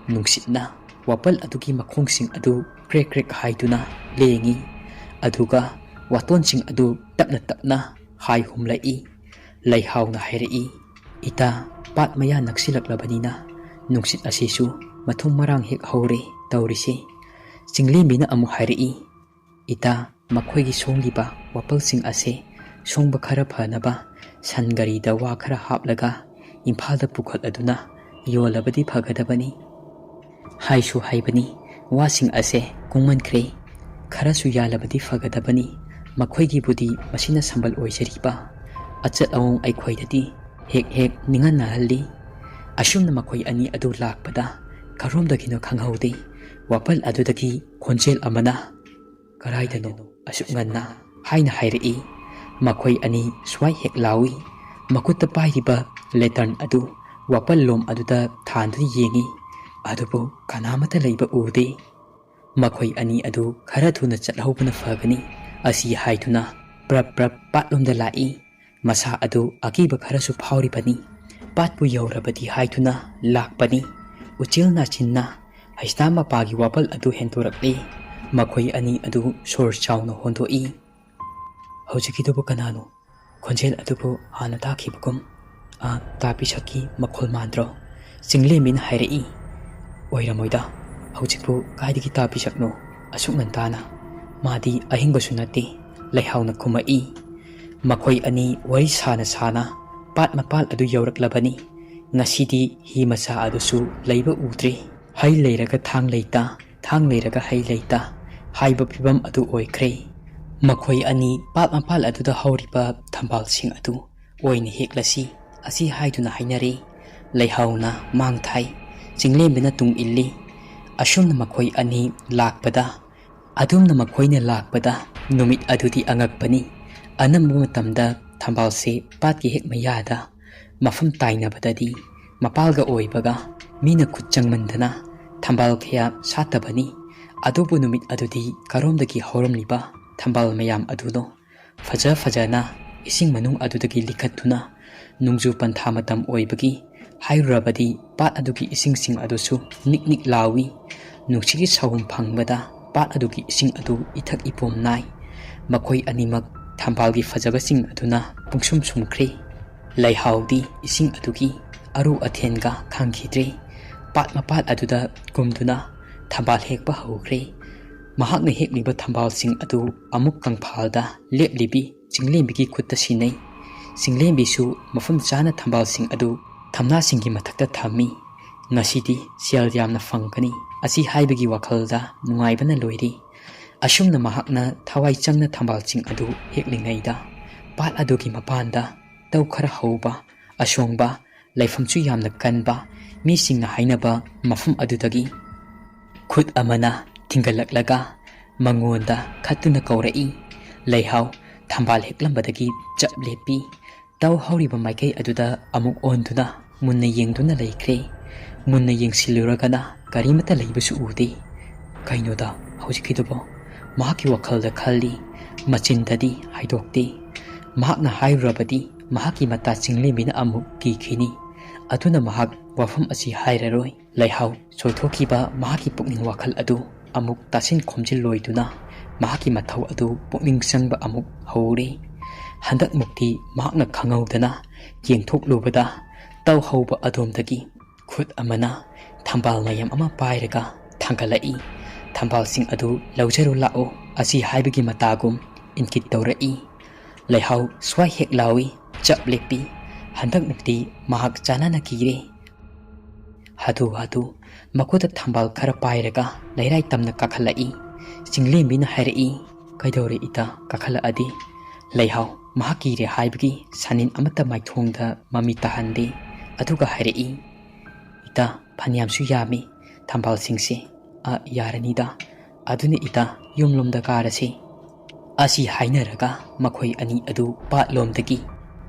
ꯅꯨꯡꯁꯤꯠꯅ ꯋꯥꯄꯜ ꯑꯗꯨꯒꯤ ꯃꯈꯣꯡꯁꯤꯡ ꯑꯗꯨ ꯀ꯭ꯔꯦꯛ ꯀ꯭ꯔꯦꯛ ꯍꯥꯏꯗꯨꯅ ꯂꯦꯡꯏ꯫ ꯑꯗꯨꯒ ꯋꯥꯇꯣꯟꯁꯤꯡ ꯑꯗꯨ ꯇꯞꯅ ꯇꯞꯅ ꯍꯥꯏ ꯍꯨꯝꯂꯛꯏ꯫ ꯂꯩꯍꯥꯎꯅ ꯍꯥꯏꯔꯛꯏ, "ꯏꯇꯥ, ꯄꯥꯠ ꯃꯌꯥ ꯅꯛꯁꯤꯜꯂꯛꯂꯕꯅꯤꯅ ꯅꯨꯡꯁꯤꯠ ꯑꯁꯤꯁꯨ ꯃꯊꯣꯡ ꯃꯔꯥꯡ ꯍꯦꯛ ꯍꯧꯔꯦ ꯇꯧꯔꯤꯁꯦ꯫" ꯆꯤꯡꯂꯦꯝꯕꯤꯅ ꯑꯃꯨꯛ ꯍꯥꯏꯔꯛꯏ, "ꯏꯇꯥ, ꯃꯈꯣꯏꯒꯤ ꯁꯣꯡꯂꯤꯕ ꯋꯥꯄꯜꯁꯤꯡ ꯑꯁꯦ ꯁꯣꯡꯕ ꯈꯔ ꯐꯅꯕ ꯁꯟ ꯒꯥꯔꯤꯗ ꯋꯥ ꯈꯔ ꯍꯥꯞꯂꯒ ꯏꯝꯐꯥꯜꯗ ꯄꯨꯈꯠꯂꯗꯨꯅ ꯌꯣꯜꯂꯕꯗꯤ ꯐꯒꯗꯕꯅꯤ꯫" ꯍꯥꯏꯁꯨ ꯍꯥꯏꯕꯅꯤ, ꯋꯥꯁꯤꯡ ꯑꯁꯦ ꯀꯨꯡꯃꯟꯈ꯭ꯔꯦ, ꯈꯔꯁꯨ ꯌꯥꯜꯂꯕꯗꯤ ꯐꯒꯗꯕꯅꯤ꯫ ꯃꯈꯣꯏꯒꯤꯕꯨꯗꯤ ꯃꯁꯤꯅ ꯁꯝꯕꯜ ꯑꯣꯏꯖꯔꯤꯕ꯫ ꯑꯆꯠ ꯑꯋꯣꯡ ꯑꯩꯈꯣꯏꯗꯗꯤ ꯍꯦꯛ ꯍꯦꯛ ꯅꯤꯡꯍꯟꯅꯍꯜꯂꯤ꯫ ꯑꯁꯨꯝꯅ ꯃꯈꯣꯏ ꯑꯅꯤ ꯑꯗꯨ ꯂꯥꯛꯄꯗ ꯀꯔꯣꯝꯗꯒꯤꯅꯣ ꯈꯪꯍꯧꯗꯦ, ꯋꯥꯄꯜ ꯑꯗꯨꯗꯒꯤ ꯈꯣꯟꯖꯦꯜ ꯑꯃꯅ, "ꯀꯔꯥꯏꯗꯅꯣ ꯑꯁꯨꯛ ꯉꯟꯅ?" ꯍꯥꯏꯅ ꯍꯥꯏꯔꯛꯏ꯫ ꯃꯈꯣꯏ ꯑꯅꯤ ꯁ꯭ꯋꯥꯏ ꯍꯦꯛ ꯂꯥꯎꯏ꯫ ꯃꯈꯨꯠꯇ ꯄꯥꯏꯔꯤꯕ ꯂꯦꯇꯔꯟ ꯑꯗꯨ ꯋꯥꯄꯜꯂꯣꯝ ꯑꯗꯨꯗ ꯊꯥꯟꯗꯨꯅ ꯌꯦꯡꯏ, ꯑꯗꯨꯕꯨ ꯀꯅꯥꯃꯠꯇ ꯂꯩꯕ ꯎꯗꯦ꯫ ꯃꯈꯣꯏ ꯑꯅꯤ ꯑꯗꯨ ꯈꯔ ꯊꯨꯅ ꯆꯠꯍꯧꯕꯅ ꯐꯒꯅꯤ꯫ ꯑꯁꯤ ꯍꯥꯏꯗꯨꯅ ꯄ꯭ꯔꯞ ꯄ꯭ꯔꯞ ꯄꯥꯠꯂꯣꯝꯗ ꯂꯥꯛꯏ꯫ ꯃꯁꯥ ꯑꯗꯨ ꯑꯀꯤꯕ ꯈꯔꯁꯨ ꯐꯥꯎꯔꯤꯕꯅꯤ꯫ ꯄꯥꯠꯄꯨ ꯌꯧꯔꯕꯗꯤ ꯍꯥꯏꯗꯨꯅ ꯂꯥꯛꯄꯅꯤ꯫ ꯎꯆꯦꯜ ꯅꯥꯆꯤꯟꯅ ꯍꯩꯁꯇꯥꯝ ꯃꯄꯥꯒꯤ ꯋꯥꯄꯜ ꯑꯗꯨ ꯍꯦꯟꯗꯣꯔꯛꯂꯦ꯫ ꯃꯈꯣꯏ ꯑꯅꯤ ꯑꯗꯨ ꯁꯣꯔ ꯆꯥꯎꯅ ꯍꯣꯟꯗꯣꯛꯏ꯫ "ꯍꯧꯖꯤꯛꯀꯤꯗꯨꯕꯨ ꯀꯅꯥꯅꯣ? ꯈꯣꯟꯖꯦꯜ ꯑꯗꯨꯕꯨ ꯍꯥꯟꯅ ꯇꯥꯈꯤꯕꯒꯨꯝ, ꯑ, ꯇꯥ ꯄꯤꯁꯛꯀꯤ ꯃꯈꯣꯜ ꯃꯥꯟꯗ꯭ꯔꯣ?" ꯆꯤꯡꯂꯦꯝꯕꯤꯅ ꯍꯥꯏꯔꯛꯏ꯫ "ꯑꯣꯏꯔꯝꯃꯣꯏꯗ, ꯍꯧꯖꯤꯛꯄꯨ ꯀꯥꯏꯗꯒꯤ ꯇꯥ ꯄꯤꯁꯛꯅꯣ? ꯑꯁꯨꯛ ꯉꯟꯇꯥꯅ꯫ ꯃꯥꯗꯤ ꯑꯍꯤꯡꯕꯁꯨ ꯅꯠꯇꯦ꯫" ꯂꯩꯍꯥꯎꯅ ꯈꯨꯝꯃꯛꯏ꯫ ꯃꯈꯣꯏ ꯑꯅꯤ ꯋꯥꯔꯤ ꯁꯥꯅ ꯁꯥꯅ ꯄꯥꯠ ꯃꯄꯥꯜ ꯑꯗꯨ ꯌꯧꯔꯛꯂꯕꯅꯤ꯫ ꯉꯁꯤꯗꯤ ꯍꯤ ꯃꯆꯥ ꯑꯗꯨꯁꯨ ꯂꯩꯕ ꯎꯗ꯭ꯔꯦ꯫ ꯍꯩ ꯂꯩꯔꯒ ꯊꯥꯡ ꯂꯩꯇ, ꯊꯥꯡ ꯂꯩꯔꯒ ꯍꯩ ꯂꯩꯇ ꯍꯥꯏꯕ ꯐꯤꯕꯝ ꯑꯗꯨ ꯑꯣꯏꯈ꯭ꯔꯦ꯫ ꯃꯈꯣꯏ ꯑꯅꯤ ꯄꯥꯠ ꯃꯄꯥꯜ ꯑꯗꯨꯗ ꯍꯧꯔꯤꯕ ꯊꯝꯕꯥꯜꯁꯤꯡ ꯑꯗꯨ ꯑꯣꯏꯅ ꯍꯦꯛꯂꯁꯤ ꯑꯁꯤ ꯍꯥꯏꯗꯨꯅ ꯍꯥꯏꯅꯔꯦ꯫ ꯂꯩꯍꯥꯎꯅ ꯃꯥꯡ ꯊꯥꯏ, ꯆꯤꯡꯂꯦꯝꯕꯅ ꯇꯨꯡ ꯏꯜꯂꯤ꯫ ꯑꯁꯨꯝꯅ ꯃꯈꯣꯏ ꯑꯅꯤ ꯂꯥꯛꯄꯗ, ꯑꯗꯨꯝꯅ ꯃꯈꯣꯏꯅ ꯂꯥꯛꯄꯗ ꯅꯨꯃꯤꯠ ꯑꯗꯨꯗꯤ ꯑꯉꯛꯄꯅꯤ꯫ ꯑꯅꯝꯕ ꯃꯇꯝꯗ ꯊꯝꯕꯥꯜꯁꯦ ꯄꯥꯠꯀꯤ ꯍꯦꯛ ꯃꯌꯥꯗ ꯃꯐꯝ ꯇꯥꯏꯅꯕꯗꯗꯤ ꯃꯄꯥꯜꯒ ꯑꯣꯏꯕꯒ ꯃꯤꯅ ꯈꯨꯠ ꯆꯪꯃꯟꯗꯅ ꯊꯝꯕꯥꯜ ꯀꯌꯥ ꯁꯥꯠꯇꯕꯅꯤ꯫ ꯑꯗꯨꯕꯨ ꯅꯨꯃꯤꯠ ꯑꯗꯨꯗꯤ ꯀꯔꯣꯝꯗꯒꯤ ꯍꯧꯔꯝꯂꯤꯕ ꯊꯝꯕꯥꯜ ꯃꯌꯥꯝ ꯑꯗꯨꯅꯣ ꯐꯖ ꯐꯖꯅ ꯏꯁꯤꯡ ꯃꯅꯨꯡ ꯑꯗꯨꯗꯒꯤ ꯂꯤꯈꯠꯇꯨꯅ ꯅꯣꯡꯖꯨ ꯄꯟꯊꯥ ꯃꯇꯝ ꯑꯣꯏꯕꯒꯤ ꯍꯥꯏꯔꯨꯔꯕꯗꯤ ꯄꯥꯠ ꯑꯗꯨꯒꯤ ꯏꯁꯤꯡꯁꯤꯡ ꯑꯗꯨꯁꯨ ꯅꯤꯛ ꯅꯤꯛ ꯂꯥꯎꯏ꯫ ꯅꯨꯡꯁꯤꯠꯀꯤ ꯁꯥꯍꯨꯝ ꯐꯪꯕꯗ ꯄꯥꯠ ꯑꯗꯨꯒꯤ ꯏꯁꯤꯡ ꯑꯗꯨ ꯏꯊꯛ ꯏꯄꯣꯝ ꯅꯥꯏ꯫ ꯃꯈꯣꯏ ꯑꯅꯤꯃꯛ ꯊꯝꯕꯥꯜꯒꯤ ꯐꯖꯕꯁꯤꯡ ꯑꯗꯨꯅ ꯄꯨꯡꯁꯨꯝ ꯁꯨꯝꯈ꯭ꯔꯦ꯫ ꯂꯩꯍꯥꯎꯗꯤ ꯏꯁꯤꯡ ꯑꯗꯨꯒꯤ ꯑꯔꯨ ꯑꯊꯦꯟꯒ ꯈꯪꯈꯤꯗ꯭ꯔꯦ꯫ ꯄꯥꯠ ꯃꯄꯥꯜ ꯑꯗꯨꯗ ꯀꯨꯝꯗꯨꯅ ꯊꯝꯕꯥꯜ ꯍꯦꯛꯄ ꯍꯧꯈ꯭ꯔꯦ꯫ ꯃꯍꯥꯛꯅ ꯍꯦꯛꯂꯤꯕ ꯊꯝꯕꯥꯜꯁꯤꯡ ꯑꯗꯨ ꯑꯃꯨꯛ ꯀꯪꯐꯥꯜꯗ ꯂꯦꯞꯂꯤꯕꯤ ꯆꯤꯡꯂꯦꯝꯕꯤꯒꯤ ꯈꯨꯠꯇ ꯁꯤꯟꯅꯩ꯫ ꯆꯤꯡꯂꯦꯝꯕꯤꯁꯨ ꯃꯐꯝ ꯆꯥꯅ ꯊꯝꯕꯥꯜꯁꯤꯡ ꯑꯗꯨ ꯊꯝꯅꯥꯁꯤꯡꯒꯤ ꯃꯊꯛꯇ ꯊꯝꯃꯤ꯫ ꯉꯁꯤꯗꯤ ꯁꯦꯜ ꯌꯥꯝꯅ ꯐꯪꯒꯅꯤ ꯑꯁꯤ ꯍꯥꯏꯕꯒꯤ ꯋꯥꯈꯜꯗ ꯅꯨꯡꯉꯥꯏꯕꯅ ꯂꯣꯏꯔꯤ꯫ ꯑꯁꯨꯝꯅ ꯃꯍꯥꯛꯅ ꯊꯋꯥꯏ ꯆꯪꯅ ꯊꯝꯕꯥꯜꯁꯤꯡ ꯑꯗꯨ ꯍꯦꯛꯂꯤꯉꯩꯗ ꯄꯥꯠ ꯑꯗꯨꯒꯤ ꯃꯄꯥꯟꯗ ꯇꯧ ꯈꯔ ꯍꯧꯕ, ꯑꯁꯣꯡꯕ, ꯂꯩꯐꯝꯁꯨ ꯌꯥꯝꯅ ꯀꯟꯕ ꯃꯤꯁꯤꯡꯅ ꯍꯥꯏꯅꯕ ꯃꯐꯝ ꯑꯗꯨꯗꯒꯤ ꯈꯨꯠ ꯑꯃꯅ ꯊꯤꯡꯒꯠꯂꯛꯂꯒ ꯃꯉꯣꯟꯗ ꯈꯠꯇꯨꯅ ꯀꯧꯔꯛꯏ꯫ ꯂꯩꯍꯥꯎ ꯊꯝꯕꯥꯜ ꯍꯦꯛꯂꯝꯕꯗꯒꯤ ꯆꯞ ꯂꯦꯞꯄꯤ꯫ ꯇꯧ ꯍꯧꯔꯤꯕ ꯃꯥꯏꯀꯩ ꯑꯗꯨꯗ ꯑꯃꯨꯛ ꯑꯣꯟꯗꯨꯅ ꯃꯨꯟꯅ ꯌꯦꯡꯗꯨꯅ ꯂꯩꯈ꯭ꯔꯦ꯫ ꯃꯨꯟꯅ ꯌꯦꯡꯁꯤꯜꯂꯨꯔꯒꯅ ꯀꯔꯤꯃꯠꯇ ꯂꯩꯕꯁꯨ ꯎꯗꯦ꯫ ꯀꯩꯅꯣꯗ ꯍꯧꯖꯤꯛꯀꯤꯗꯨꯕꯣ? ꯃꯍꯥꯛꯀꯤ ꯋꯥꯈꯜꯗ ꯈꯜꯂꯤ꯫ ꯃꯆꯤꯟꯗꯗꯤ ꯍꯥꯏꯗꯣꯛꯇꯦ꯫ ꯃꯍꯥꯛꯅ ꯍꯥꯏꯔꯨꯔꯕꯗꯤ ꯃꯍꯥꯛꯀꯤ ꯃꯇꯥ ꯆꯤꯡꯂꯦꯝꯕꯤꯅ ꯑꯃꯨꯛ ꯀꯤꯈꯤꯅꯤ꯫ ꯑꯗꯨꯅ ꯃꯍꯥꯛ ꯋꯥꯐꯝ ꯑꯁꯤ ꯍꯥꯏꯔꯔꯣꯏ꯫ ꯂꯩꯍꯥꯎ ꯆꯣꯏꯊꯣꯛꯈꯤꯕ ꯃꯍꯥꯛꯀꯤ ꯄꯨꯛꯅꯤꯡ ꯋꯥꯈꯜ ꯑꯗꯨ ꯑꯃꯨꯛ ꯇꯥꯁꯤꯟ ꯈꯣꯝꯖꯤꯜꯂꯣꯏꯗꯨꯅ ꯃꯍꯥꯛꯀꯤ ꯃꯊꯧ ꯑꯗꯨ ꯄꯨꯛꯅꯤꯡ ꯆꯪꯕ ꯑꯃꯨꯛ ꯍꯧꯔꯦ꯫ ꯍꯟꯗꯛꯃꯨꯛꯇꯤ ꯃꯍꯥꯛꯅ ꯈꯪꯍꯧꯗꯅ ꯌꯦꯡꯊꯣꯛꯂꯨꯕꯗ ꯇꯧꯍꯧꯕ ꯑꯗꯣꯝꯗꯒꯤ ꯈꯨꯠ ꯑꯃꯅ ꯊꯝꯕꯥꯜ ꯃꯌꯥꯝ ꯑꯃ ꯄꯥꯏꯔꯒ ꯊꯥꯡꯒꯠꯂꯛꯏ꯫ ꯊꯝꯕꯥꯜꯁꯤꯡ ꯑꯗꯨ ꯂꯧꯖꯔꯨ ꯂꯥꯛꯑꯣ ꯑꯁꯤ ꯍꯥꯏꯕꯒꯤ ꯃꯇꯥꯒꯨꯝ ꯏꯪꯀꯤꯠ ꯇꯧꯔꯛꯏ꯫ ꯂꯩꯍꯥꯎ ꯁ꯭ꯋꯥꯏ ꯍꯦꯛ ꯂꯥꯎꯏ, ꯆꯞ ꯂꯦꯞꯄꯤ꯫ ꯍꯟꯗꯛꯃꯨꯛꯇꯤ ꯃꯍꯥꯛ ꯆꯥꯟꯅꯅ ꯀꯤꯔꯦ꯫ ꯍꯥꯊꯨ ꯍꯥꯊꯨ ꯃꯈꯨꯠꯇ ꯊꯝꯕꯥꯜ ꯈꯔ ꯄꯥꯏꯔꯒ ꯂꯩꯔꯥꯏ ꯇꯝꯅ ꯀꯥꯈꯠꯂꯛꯏ꯫ ꯆꯤꯡꯂꯦꯝꯕꯤꯅ ꯍꯥꯏꯔꯛꯏ, "ꯀꯩꯗꯧꯔꯦ ꯏꯇꯥ, ꯀꯥꯈꯠꯂꯛꯑꯗꯤ?" "ꯂꯩꯍꯥꯎ ꯃꯍꯥꯛ ꯀꯤꯔꯦ ꯍꯥꯏꯕꯒꯤ ꯁꯥꯅꯤꯟ ꯑꯃꯠꯇ ꯃꯥꯏꯊꯣꯡꯗ ꯃꯃꯤ ꯇꯥꯍꯟꯗꯦ꯫ ꯑꯗꯨꯒ ꯍꯥꯏꯔꯛꯏ, "ꯏꯇꯥ, ꯐꯅꯌꯥꯝꯁꯨ ꯌꯥꯝꯃꯤ ꯊꯝꯕꯥꯜꯁꯤꯡꯁꯦ꯫ ꯑ, ꯌꯥꯔꯅꯤꯗ꯫ ꯑꯗꯨꯅ ꯏꯇꯥ, ꯌꯨꯝꯂꯣꯝꯗ ꯀꯥꯔꯁꯤ"꯫ ꯑꯁꯤ ꯍꯥꯏꯅꯔꯒ ꯃꯈꯣꯏ ꯑꯅꯤ ꯑꯗꯨ ꯄꯥꯠꯂꯣꯝꯗꯒꯤ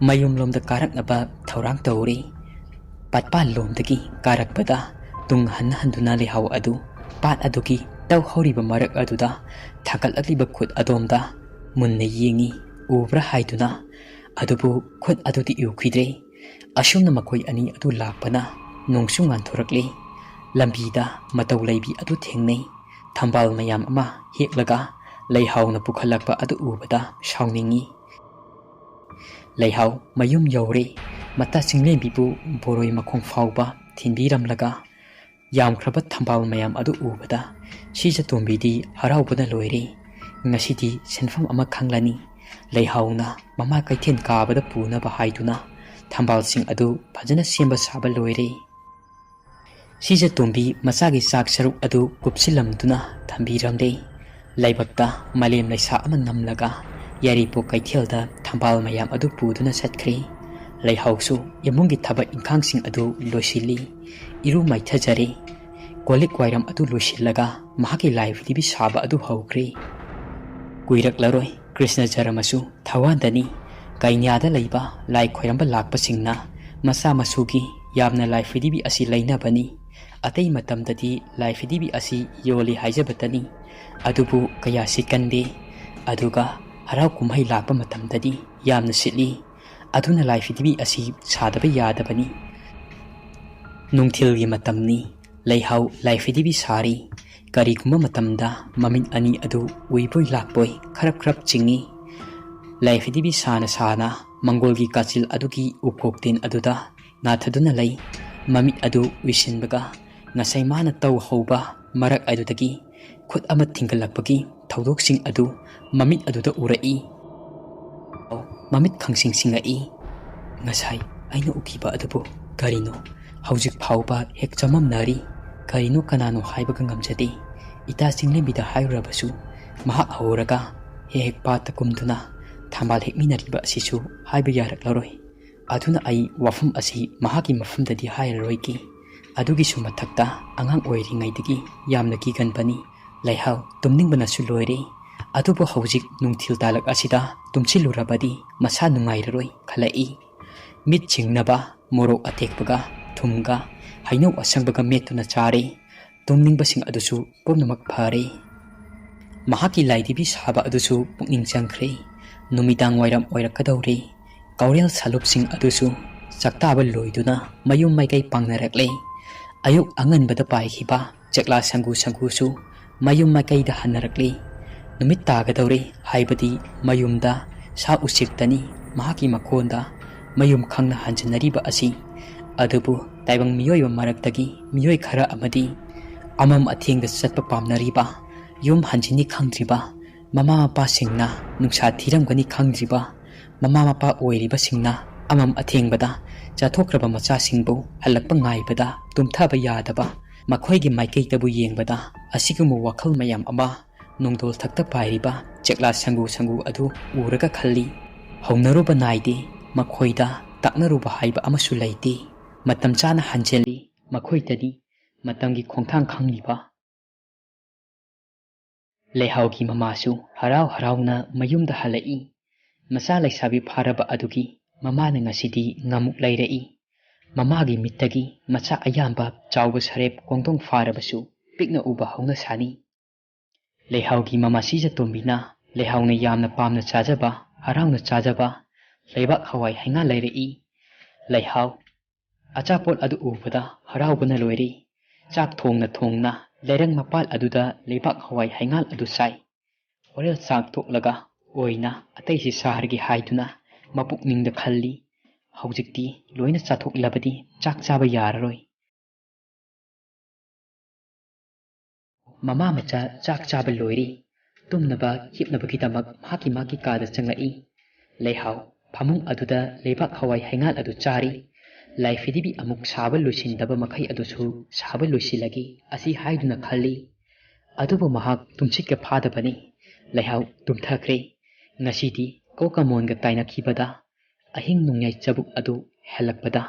ꯃꯌꯨꯝꯂꯣꯝꯗ ꯀꯥꯔꯛꯅꯕ ꯊꯧꯔꯥꯡ ꯇꯧꯔꯦ꯫ ꯄꯥꯠꯄꯥꯜꯂꯣꯝꯗꯒꯤ ꯀꯥꯔꯛꯄꯗ ꯇꯨꯡ ꯍꯟꯅ ꯍꯟꯗꯨꯅ ꯂꯩꯍꯥꯎ ꯑꯗꯨ ꯄꯥꯠ ꯑꯗꯨꯒꯤ ꯇꯧꯍꯧꯔꯤꯕ ꯃꯔꯛ ꯑꯗꯨꯗ ꯊꯥꯡꯒꯠꯂꯛꯂꯤꯕ ꯈꯨꯠ ꯑꯗꯣꯝꯗ ꯃꯨꯟꯅ ꯌꯦꯡꯉꯤ꯫ ꯎꯕ꯭ꯔꯥ ꯍꯥꯏꯗꯨꯅ꯫ ꯑꯗꯨꯕꯨ ꯈꯨꯠ ꯑꯗꯨꯗꯤ ꯎꯈꯤꯗ꯭ꯔꯦ꯫ ꯑꯁꯨꯝꯅ ꯃꯈꯣꯏ ꯑꯅꯤ ꯑꯗꯨ ꯂꯥꯛꯄꯅ ꯅꯣꯡꯁꯨ ꯉꯥꯟꯊꯣꯔꯛꯂꯦ꯫ ꯂꯝꯕꯤꯗ ꯃꯇꯧ ꯂꯩꯕꯤ ꯑꯗꯨ ꯊꯦꯡꯅꯩ꯫ ꯊꯝꯕꯥꯜ ꯃꯌꯥꯝ ꯑꯃ ꯍꯦꯛꯂꯒ ꯂꯩꯍꯥꯎꯅ ꯄꯨꯈꯠꯂꯛꯄ ꯑꯗꯨ ꯎꯕꯗ ꯁꯥꯎꯅꯤꯡꯉꯤ꯫ ꯂꯩꯍꯥꯎ ꯃꯌꯨꯝ ꯌꯧꯔꯦ꯫ ꯃꯇꯥ ꯆꯤꯡꯂꯦꯝꯕꯤꯕꯨ ꯕꯣꯔꯣꯏ ꯃꯈꯣꯡ ꯐꯥꯎꯕ ꯊꯤꯟꯕꯤꯔꯝꯂꯒ ꯌꯥꯝꯈ꯭ꯔꯕ ꯊꯝꯕꯥꯜ ꯃꯌꯥꯝ ꯑꯗꯨ ꯎꯕꯗ ꯁꯤꯖꯇꯣꯝꯕꯤꯗꯤ ꯍꯔꯥꯎꯕꯅ ꯂꯣꯏꯔꯦ꯫ ꯉꯁꯤꯗꯤ ꯁꯦꯟꯐꯝ ꯑꯃ ꯈꯪꯂꯅꯤ꯫ ꯂꯩꯍꯥꯎꯅ ꯃꯃꯥ ꯀꯩꯊꯦꯜ ꯀꯥꯕꯗ ꯄꯨꯅꯕ ꯍꯥꯏꯗꯨꯅ ꯊꯝꯕꯥꯜꯁꯤꯡ ꯑꯗꯨ ꯐꯖꯅ ꯁꯦꯝꯕ ꯁꯥꯕ ꯂꯣꯏꯔꯦ꯫ ꯁꯤꯖꯇꯣꯝꯕꯤ ꯃꯆꯥꯒꯤ ꯆꯥꯛ ꯁꯔꯨꯛ ꯑꯗꯨ ꯀꯨꯞꯁꯤꯜꯂꯝꯗꯨꯅ ꯊꯝꯕꯤꯔꯝꯂꯦ꯫ ꯂꯥꯏꯕꯛꯇ ꯃꯥꯂꯦꯝ ꯂꯩꯁꯥ ꯑꯃ ꯅꯝꯂꯒ ꯌꯥꯏꯔꯤꯄꯣꯛ ꯀꯩꯊꯦꯜꯗ ꯊꯝꯕꯥꯜ ꯃꯌꯥꯝ ꯑꯗꯨ ꯄꯨꯗꯨꯅ ꯆꯠꯈ꯭ꯔꯦ꯫ ꯂꯩꯍꯥꯎꯁꯨ ꯏꯃꯨꯡꯒꯤ ꯊꯕꯛ ꯏꯪꯈꯥꯡꯁꯤꯡ ꯑꯗꯨ ꯂꯣꯏꯁꯤꯜꯂꯤ꯫ ꯏꯔꯨ ꯃꯥꯏꯊꯖꯔꯦ꯫ ꯀꯣꯜꯂꯤꯛ ꯋꯥꯏꯔꯝ ꯑꯗꯨ ꯂꯣꯏꯁꯤꯜꯂꯒ ꯃꯍꯥꯛꯀꯤ ꯂꯥꯏ ꯐꯗꯤꯕꯤ ꯁꯥꯕ ꯑꯗꯨ ꯍꯧꯈ꯭ꯔꯦ꯫ ꯀꯨꯏꯔꯛꯂꯔꯣꯏ ꯀ꯭ꯔꯤꯁꯅ ꯖꯔꯃꯁꯨ ꯊꯋꯥꯟꯗꯅꯤ꯫ ꯀꯩꯅ꯭ꯌꯥꯗ ꯂꯩꯕ ꯂꯥꯏ ꯈꯣꯏꯔꯝꯕ ꯂꯥꯛꯄꯁꯤꯡꯅ ꯃꯆꯥ ꯃꯁꯨꯒꯤ ꯌꯥꯝꯅ ꯂꯥꯏ ꯐꯗꯤꯕꯤ ꯑꯁꯤ ꯂꯩꯅꯕꯅꯤ꯫ ꯑꯇꯩ ꯃꯇꯝꯗꯗꯤ ꯂꯥꯏ ꯐꯗꯤꯕꯤ ꯑꯁꯤ ꯌꯣꯜꯂꯤ ꯍꯥꯏꯖꯕꯇꯅꯤ꯫ ꯑꯗꯨꯕꯨ ꯀꯌꯥ ꯁꯤꯠꯀꯟꯗꯦ꯫ ꯑꯗꯨꯒ ꯍꯔꯥꯎ ꯀꯨꯝꯍꯩ ꯂꯥꯛꯄ ꯃꯇꯝꯗꯗꯤ ꯌꯥꯝꯅ ꯁꯤꯠꯂꯤ꯫ ꯑꯗꯨꯅ ꯂꯥꯏ ꯐꯗꯤꯕꯤ ꯑꯁꯤ ꯁꯥꯗꯕ ꯌꯥꯗꯕꯅꯤ꯫ ꯅꯨꯡꯊꯤꯜꯒꯤ ꯃꯇꯝꯅꯤ꯫ ꯂꯩꯍꯥꯎ ꯂꯥꯏ ꯐꯗꯤꯕꯤ ꯁꯥꯔꯤ꯫ ꯀꯔꯤꯒꯨꯝꯕ ꯃꯇꯝꯗ ꯃꯃꯤꯠ ꯑꯅꯤ ꯑꯗꯨ ꯎꯏꯕꯣꯏ ꯂꯥꯛꯄꯣꯏ ꯈꯔꯞ ꯈꯔꯞ ꯆꯤꯡꯏ꯫ ꯂꯥꯏ ꯐꯗꯤꯕꯤ ꯁꯥꯅ ꯁꯥꯅ ꯃꯪꯒꯣꯜꯒꯤ ꯀꯥꯆꯤꯜ ꯑꯗꯨꯒꯤ ꯎꯀꯣꯛꯇꯦꯟ ꯑꯗꯨꯗ ꯅꯥꯊꯗꯨꯅ ꯂꯩ꯫ ꯃꯃꯤꯠ ꯑꯗꯨ ꯎꯏꯁꯤꯟꯕꯒ ꯉꯁꯥꯏ ꯃꯥꯅ ꯇꯧ ꯍꯧꯕ ꯃꯔꯛ ꯑꯗꯨꯗꯒꯤ ꯈꯨꯠ ꯑꯃ ꯊꯤꯡꯒꯠꯂꯛꯄꯒꯤ ꯊꯧꯗꯣꯛꯁꯤꯡ ꯑꯗꯨ ꯃꯃꯤꯠ ꯑꯗꯨꯗ ꯎꯔꯛꯏ꯫ ꯃꯃꯤꯠ ꯈꯪꯁꯤꯡ ꯁꯤꯡꯉꯛꯏ꯫ "ꯉꯁꯥꯏ ꯑꯩꯅ ꯎꯈꯤꯕ ꯑꯗꯨꯕꯨ ꯀꯔꯤꯅꯣ? ꯍꯧꯖꯤꯛ ꯐꯥꯎꯕ ꯍꯦꯛ ꯆꯃꯝꯅꯔꯤ꯫ ꯀꯔꯤꯅꯣ ꯀꯅꯥꯅꯣ ꯍꯥꯏꯕꯒ ꯉꯝꯖꯗꯦ꯫ ꯏꯇꯥ ꯆꯤꯡꯂꯦꯝꯕꯤꯗ ꯍꯥꯏꯔꯨꯔꯕꯁꯨ ꯃꯍꯥꯛ ꯍꯧꯔꯒ ꯍꯦꯛ ꯍꯦꯛ ꯄꯥꯠꯇ ꯀꯨꯝꯗꯨꯅ ꯊꯝꯕꯥꯜ ꯍꯦꯛꯃꯤꯟꯅꯔꯤꯕ ꯑꯁꯤꯁꯨ ꯍꯥꯏꯕ ꯌꯥꯔꯛꯂꯔꯣꯏ꯫ ꯑꯗꯨꯅ ꯑꯩ ꯋꯥꯐꯝ ꯑꯁꯤ ꯃꯍꯥꯛꯀꯤ ꯃꯐꯝꯗꯗꯤ ꯍꯥꯏꯔꯔꯣꯏꯒꯦ꯫ ꯑꯗꯨꯒꯤꯁꯨ ꯃꯊꯛꯇ ꯑꯉꯥꯡ ꯑꯣꯏꯔꯤꯉꯩꯗꯒꯤ ꯌꯥꯝꯅ ꯀꯤꯒꯟꯕꯅꯤ꯫ ꯂꯩꯍꯥꯎ ꯇꯨꯝꯅꯤꯡꯕꯅꯁꯨ ꯂꯣꯏꯔꯦ꯫ ꯑꯗꯨꯕꯨ ꯍꯧꯖꯤꯛ ꯅꯨꯡꯊꯤꯜ ꯇꯥꯂꯛ ꯑꯁꯤꯗ ꯇꯨꯝꯁꯤꯜꯂꯨꯔꯕꯗꯤ ꯃꯁꯥ ꯅꯨꯡꯉꯥꯏꯔꯔꯣꯏ ꯈꯜꯂꯛꯏ꯫ ꯃꯤꯠ ꯁꯤꯡꯅꯕ ꯃꯣꯔꯣꯛ ꯑꯇꯦꯛꯄꯒ ꯊꯨꯝꯒ ꯍꯩꯅꯧ ꯑꯁꯪꯕꯒ ꯃꯦꯠꯇꯨꯅ ꯆꯥꯔꯦ꯫ ꯇꯨꯝꯅꯤꯡꯕꯁꯤꯡ ꯑꯗꯨꯁꯨ ꯄꯨꯝꯅꯃꯛ ꯐꯔꯦ꯫ ꯃꯍꯥꯛꯀꯤ ꯂꯥꯏꯙꯤꯕꯤ ꯁꯥꯕ ꯑꯗꯨꯁꯨ ꯄꯨꯛꯅꯤꯡ ꯆꯪꯈ꯭ꯔꯦ꯫ ꯅꯨꯃꯤꯗꯥꯡ ꯋꯥꯏꯔꯝ ꯑꯣꯏꯔꯛꯀꯗꯧꯔꯦ꯫ ꯀꯧꯔꯦꯜ ꯁꯥꯂꯨꯞꯁꯤꯡ ꯑꯗꯨꯁꯨ ꯆꯥꯛꯇꯥꯕ ꯂꯣꯏꯗꯨꯅ ꯃꯌꯨꯝ ꯃꯥꯏꯀꯩ ꯄꯥꯡꯅꯔꯛꯂꯦ꯫ ꯑꯌꯨꯛ ꯑꯉꯟꯕꯗ ꯄꯥꯏꯈꯤꯕ ꯆꯦꯛꯂꯥ ꯁꯪꯒꯨ ꯁꯪꯒꯨꯁꯨ ꯃꯌꯨꯝ ꯃꯥꯏꯀꯩꯗ ꯍꯟꯅꯔꯛꯂꯤ꯫ ꯅꯨꯃꯤꯠ ꯇꯥꯒꯗꯧꯔꯦ ꯍꯥꯏꯕꯗꯤ ꯃꯌꯨꯝꯗ ꯁꯥ ꯎꯆꯦꯛꯇꯅꯤ ꯃꯍꯥꯛꯀꯤ ꯃꯀꯣꯟꯗ ꯃꯌꯨꯝ ꯈꯪꯅ ꯍꯟꯖꯤꯟꯅꯔꯤꯕ ꯑꯁꯤ꯫ ꯑꯗꯨꯕꯨ ꯇꯥꯏꯕꯪ ꯃꯤꯑꯣꯏꯕ ꯃꯔꯛꯇꯒꯤ ꯃꯤꯑꯣꯏ ꯈꯔ ꯑꯃꯗꯤ ꯑꯃꯝ ꯑꯊꯦꯡꯗ ꯆꯠꯄ ꯄꯥꯝꯅꯔꯤꯕ, ꯌꯨꯝ ꯍꯟꯖꯤꯟꯅꯤ ꯈꯪꯗ꯭ꯔꯤꯕ, ꯃꯃꯥ ꯃꯄꯥꯁꯤꯡꯅ ꯅꯨꯡꯁꯥ ꯊꯤꯔꯝꯒꯅꯤ ꯈꯪꯗ꯭ꯔꯤꯕ, ꯃꯃꯥ ꯃꯄꯥ ꯑꯣꯏꯔꯤꯕꯁꯤꯡꯅ ꯑꯃꯝ ꯑꯊꯦꯡꯕꯗ ꯆꯥꯊꯣꯛꯈ꯭ꯔꯕ ꯃꯆꯥꯁꯤꯡꯕꯨ ꯍꯜꯂꯛꯄ ꯉꯥꯏꯕꯗ ꯇꯨꯝꯊꯕ ꯌꯥꯗꯕ, ꯃꯈꯣꯏꯒꯤ ꯃꯥꯏꯀꯩꯗꯕꯨ ꯌꯦꯡꯕꯗ ꯑꯁꯤꯒꯨꯝꯕ ꯋꯥꯈꯜ ꯃꯌꯥꯝ ꯑꯃ ꯅꯣꯡꯗꯣꯜ ꯊꯛꯇ ꯄꯥꯏꯔꯤꯕ ꯆꯦꯛꯂꯥ ꯁꯪꯒꯨ ꯁꯪꯒꯨ ꯑꯗꯨ ꯎꯔꯒ ꯈꯜꯂꯤ꯫ ꯍꯧꯅꯔꯨꯕ ꯅꯥꯏꯗꯦ, ꯃꯈꯣꯏꯗ ꯇꯥꯛꯅꯔꯨꯕ ꯍꯥꯏꯕ ꯑꯃꯁꯨ ꯂꯩꯇꯦ꯫ ꯃꯇꯝ ꯆꯥꯅ ꯍꯟꯖꯤꯜꯂꯤ, ꯃꯈꯣꯏꯗꯗꯤ ꯃꯇꯝꯒꯤ ꯈꯣꯡꯊꯥꯡ ꯈꯪꯂꯤꯕ꯫ ꯂꯩꯍꯥꯎꯒꯤ ꯃꯃꯥꯁꯨ ꯍꯔꯥꯎ ꯍꯔꯥꯎꯅ ꯃꯌꯨꯝꯗ ꯍꯜꯂꯛꯏ꯫ ꯃꯆꯥ ꯂꯩꯁꯥꯕꯤ ꯐꯥꯔꯕ ꯑꯗꯨꯒꯤ ꯃꯃꯥꯅ ꯉꯁꯤꯗꯤ ꯉꯥꯃꯨꯛ ꯂꯩꯔꯛꯏ꯫ ꯃꯃꯥꯒꯤ ꯃꯤꯠꯇꯒꯤ ꯃꯆꯥ ꯑꯌꯥꯝꯕ ꯆꯥꯎꯕ ꯁꯔꯦꯞ ꯀꯣꯡꯗꯣꯡ ꯐꯥꯔꯕꯁꯨ ꯄꯤꯛꯅ ꯎꯕ ꯍꯧꯅ ꯁꯥꯅꯤ꯫ ꯂꯩꯍꯥꯎꯒꯤ ꯃꯃꯥꯁꯤꯖ ꯇꯣꯝꯕꯤꯅ ꯂꯩꯍꯥꯎꯅ ꯌꯥꯝꯅ ꯄꯥꯝꯅ ꯆꯥꯖꯕ, ꯍꯔꯥꯎꯅ ꯆꯥꯖꯕ ꯂꯩꯕꯥꯛ ꯍꯋꯥꯏ ꯍꯩꯉꯥꯜ ꯂꯩꯔꯛꯏ꯫ ꯂꯩꯍꯥꯎ ꯑꯆꯥꯄꯣꯠ ꯑꯗꯨ ꯎꯕꯗ ꯍꯔꯥꯎꯕꯅ ꯂꯣꯏꯔꯦ꯫ ꯆꯥꯛ ꯊꯣꯡꯅ ꯊꯣꯡꯅ ꯂꯩꯔꯪ ꯃꯄꯥꯜ ꯑꯗꯨꯗ ꯂꯩꯕꯥꯛ ꯍꯋꯥꯏ ꯍꯩꯉꯥꯜ ꯑꯗꯨ ꯆꯥꯏ꯫ ꯍꯣꯔꯦꯜ ꯆꯥꯛ ꯇꯣꯛꯂꯒ ꯑꯣꯏꯅ ꯑꯇꯩꯁꯤ ꯆꯥꯔꯒꯦ ꯍꯥꯏꯗꯨꯅ ꯃꯄꯨꯛꯅꯤꯡꯗ ꯈꯜꯂꯤ꯫ ꯍꯧꯖꯤꯛꯇꯤ ꯂꯣꯏꯅ ꯆꯥꯊꯣꯛꯂꯕꯗꯤ ꯆꯥꯛ ꯆꯥꯕ ꯌꯥꯔꯔꯣꯏ꯫ ꯃꯃꯥ ꯃꯆꯥ ꯆꯥꯛ ꯆꯥꯕ ꯂꯣꯏꯔꯤ꯫ ꯇꯨꯝꯅꯕ ꯍꯤꯞꯅꯕꯒꯤꯗꯃꯛ ꯃꯍꯥꯛꯀꯤ ꯃꯥꯒꯤ ꯀꯥꯗ ꯆꯪꯂꯛꯏ꯫ ꯂꯩꯍꯥꯎ ꯐꯃꯨꯡ ꯑꯗꯨꯗ ꯂꯩꯕꯥꯛ ꯍꯋꯥꯏ ꯍꯩꯉꯥꯜ ꯑꯗꯨ ꯆꯥꯔꯤ꯫ ꯂꯥꯏꯐꯤꯗꯤꯕꯤ ꯑꯃꯨꯛ ꯁꯥꯕ ꯂꯣꯏꯁꯤꯟꯗꯕ ꯃꯈꯩ ꯑꯗꯨꯁꯨ ꯁꯥꯕ ꯂꯣꯏꯁꯤꯜꯂꯒꯦ ꯑꯁꯤ ꯍꯥꯏꯗꯨꯅ ꯈꯜꯂꯤ꯫ ꯑꯗꯨꯕꯨ ꯃꯍꯥꯛ ꯇꯨꯝꯁꯤꯠꯀ ꯐꯥꯗꯕꯅꯤ꯫ ꯂꯩꯍꯥꯎ ꯇꯨꯝꯊꯈ꯭ꯔꯦ꯫ ꯉꯁꯤꯗꯤ ꯀꯣꯀꯃꯣꯟꯒ ꯇꯥꯏꯅꯈꯤꯕꯗ ꯑꯍꯤꯡ ꯅꯣꯡꯌꯥꯏ ꯆꯕꯨꯛ ꯑꯗꯨ ꯍꯦꯜꯂꯛꯄꯗ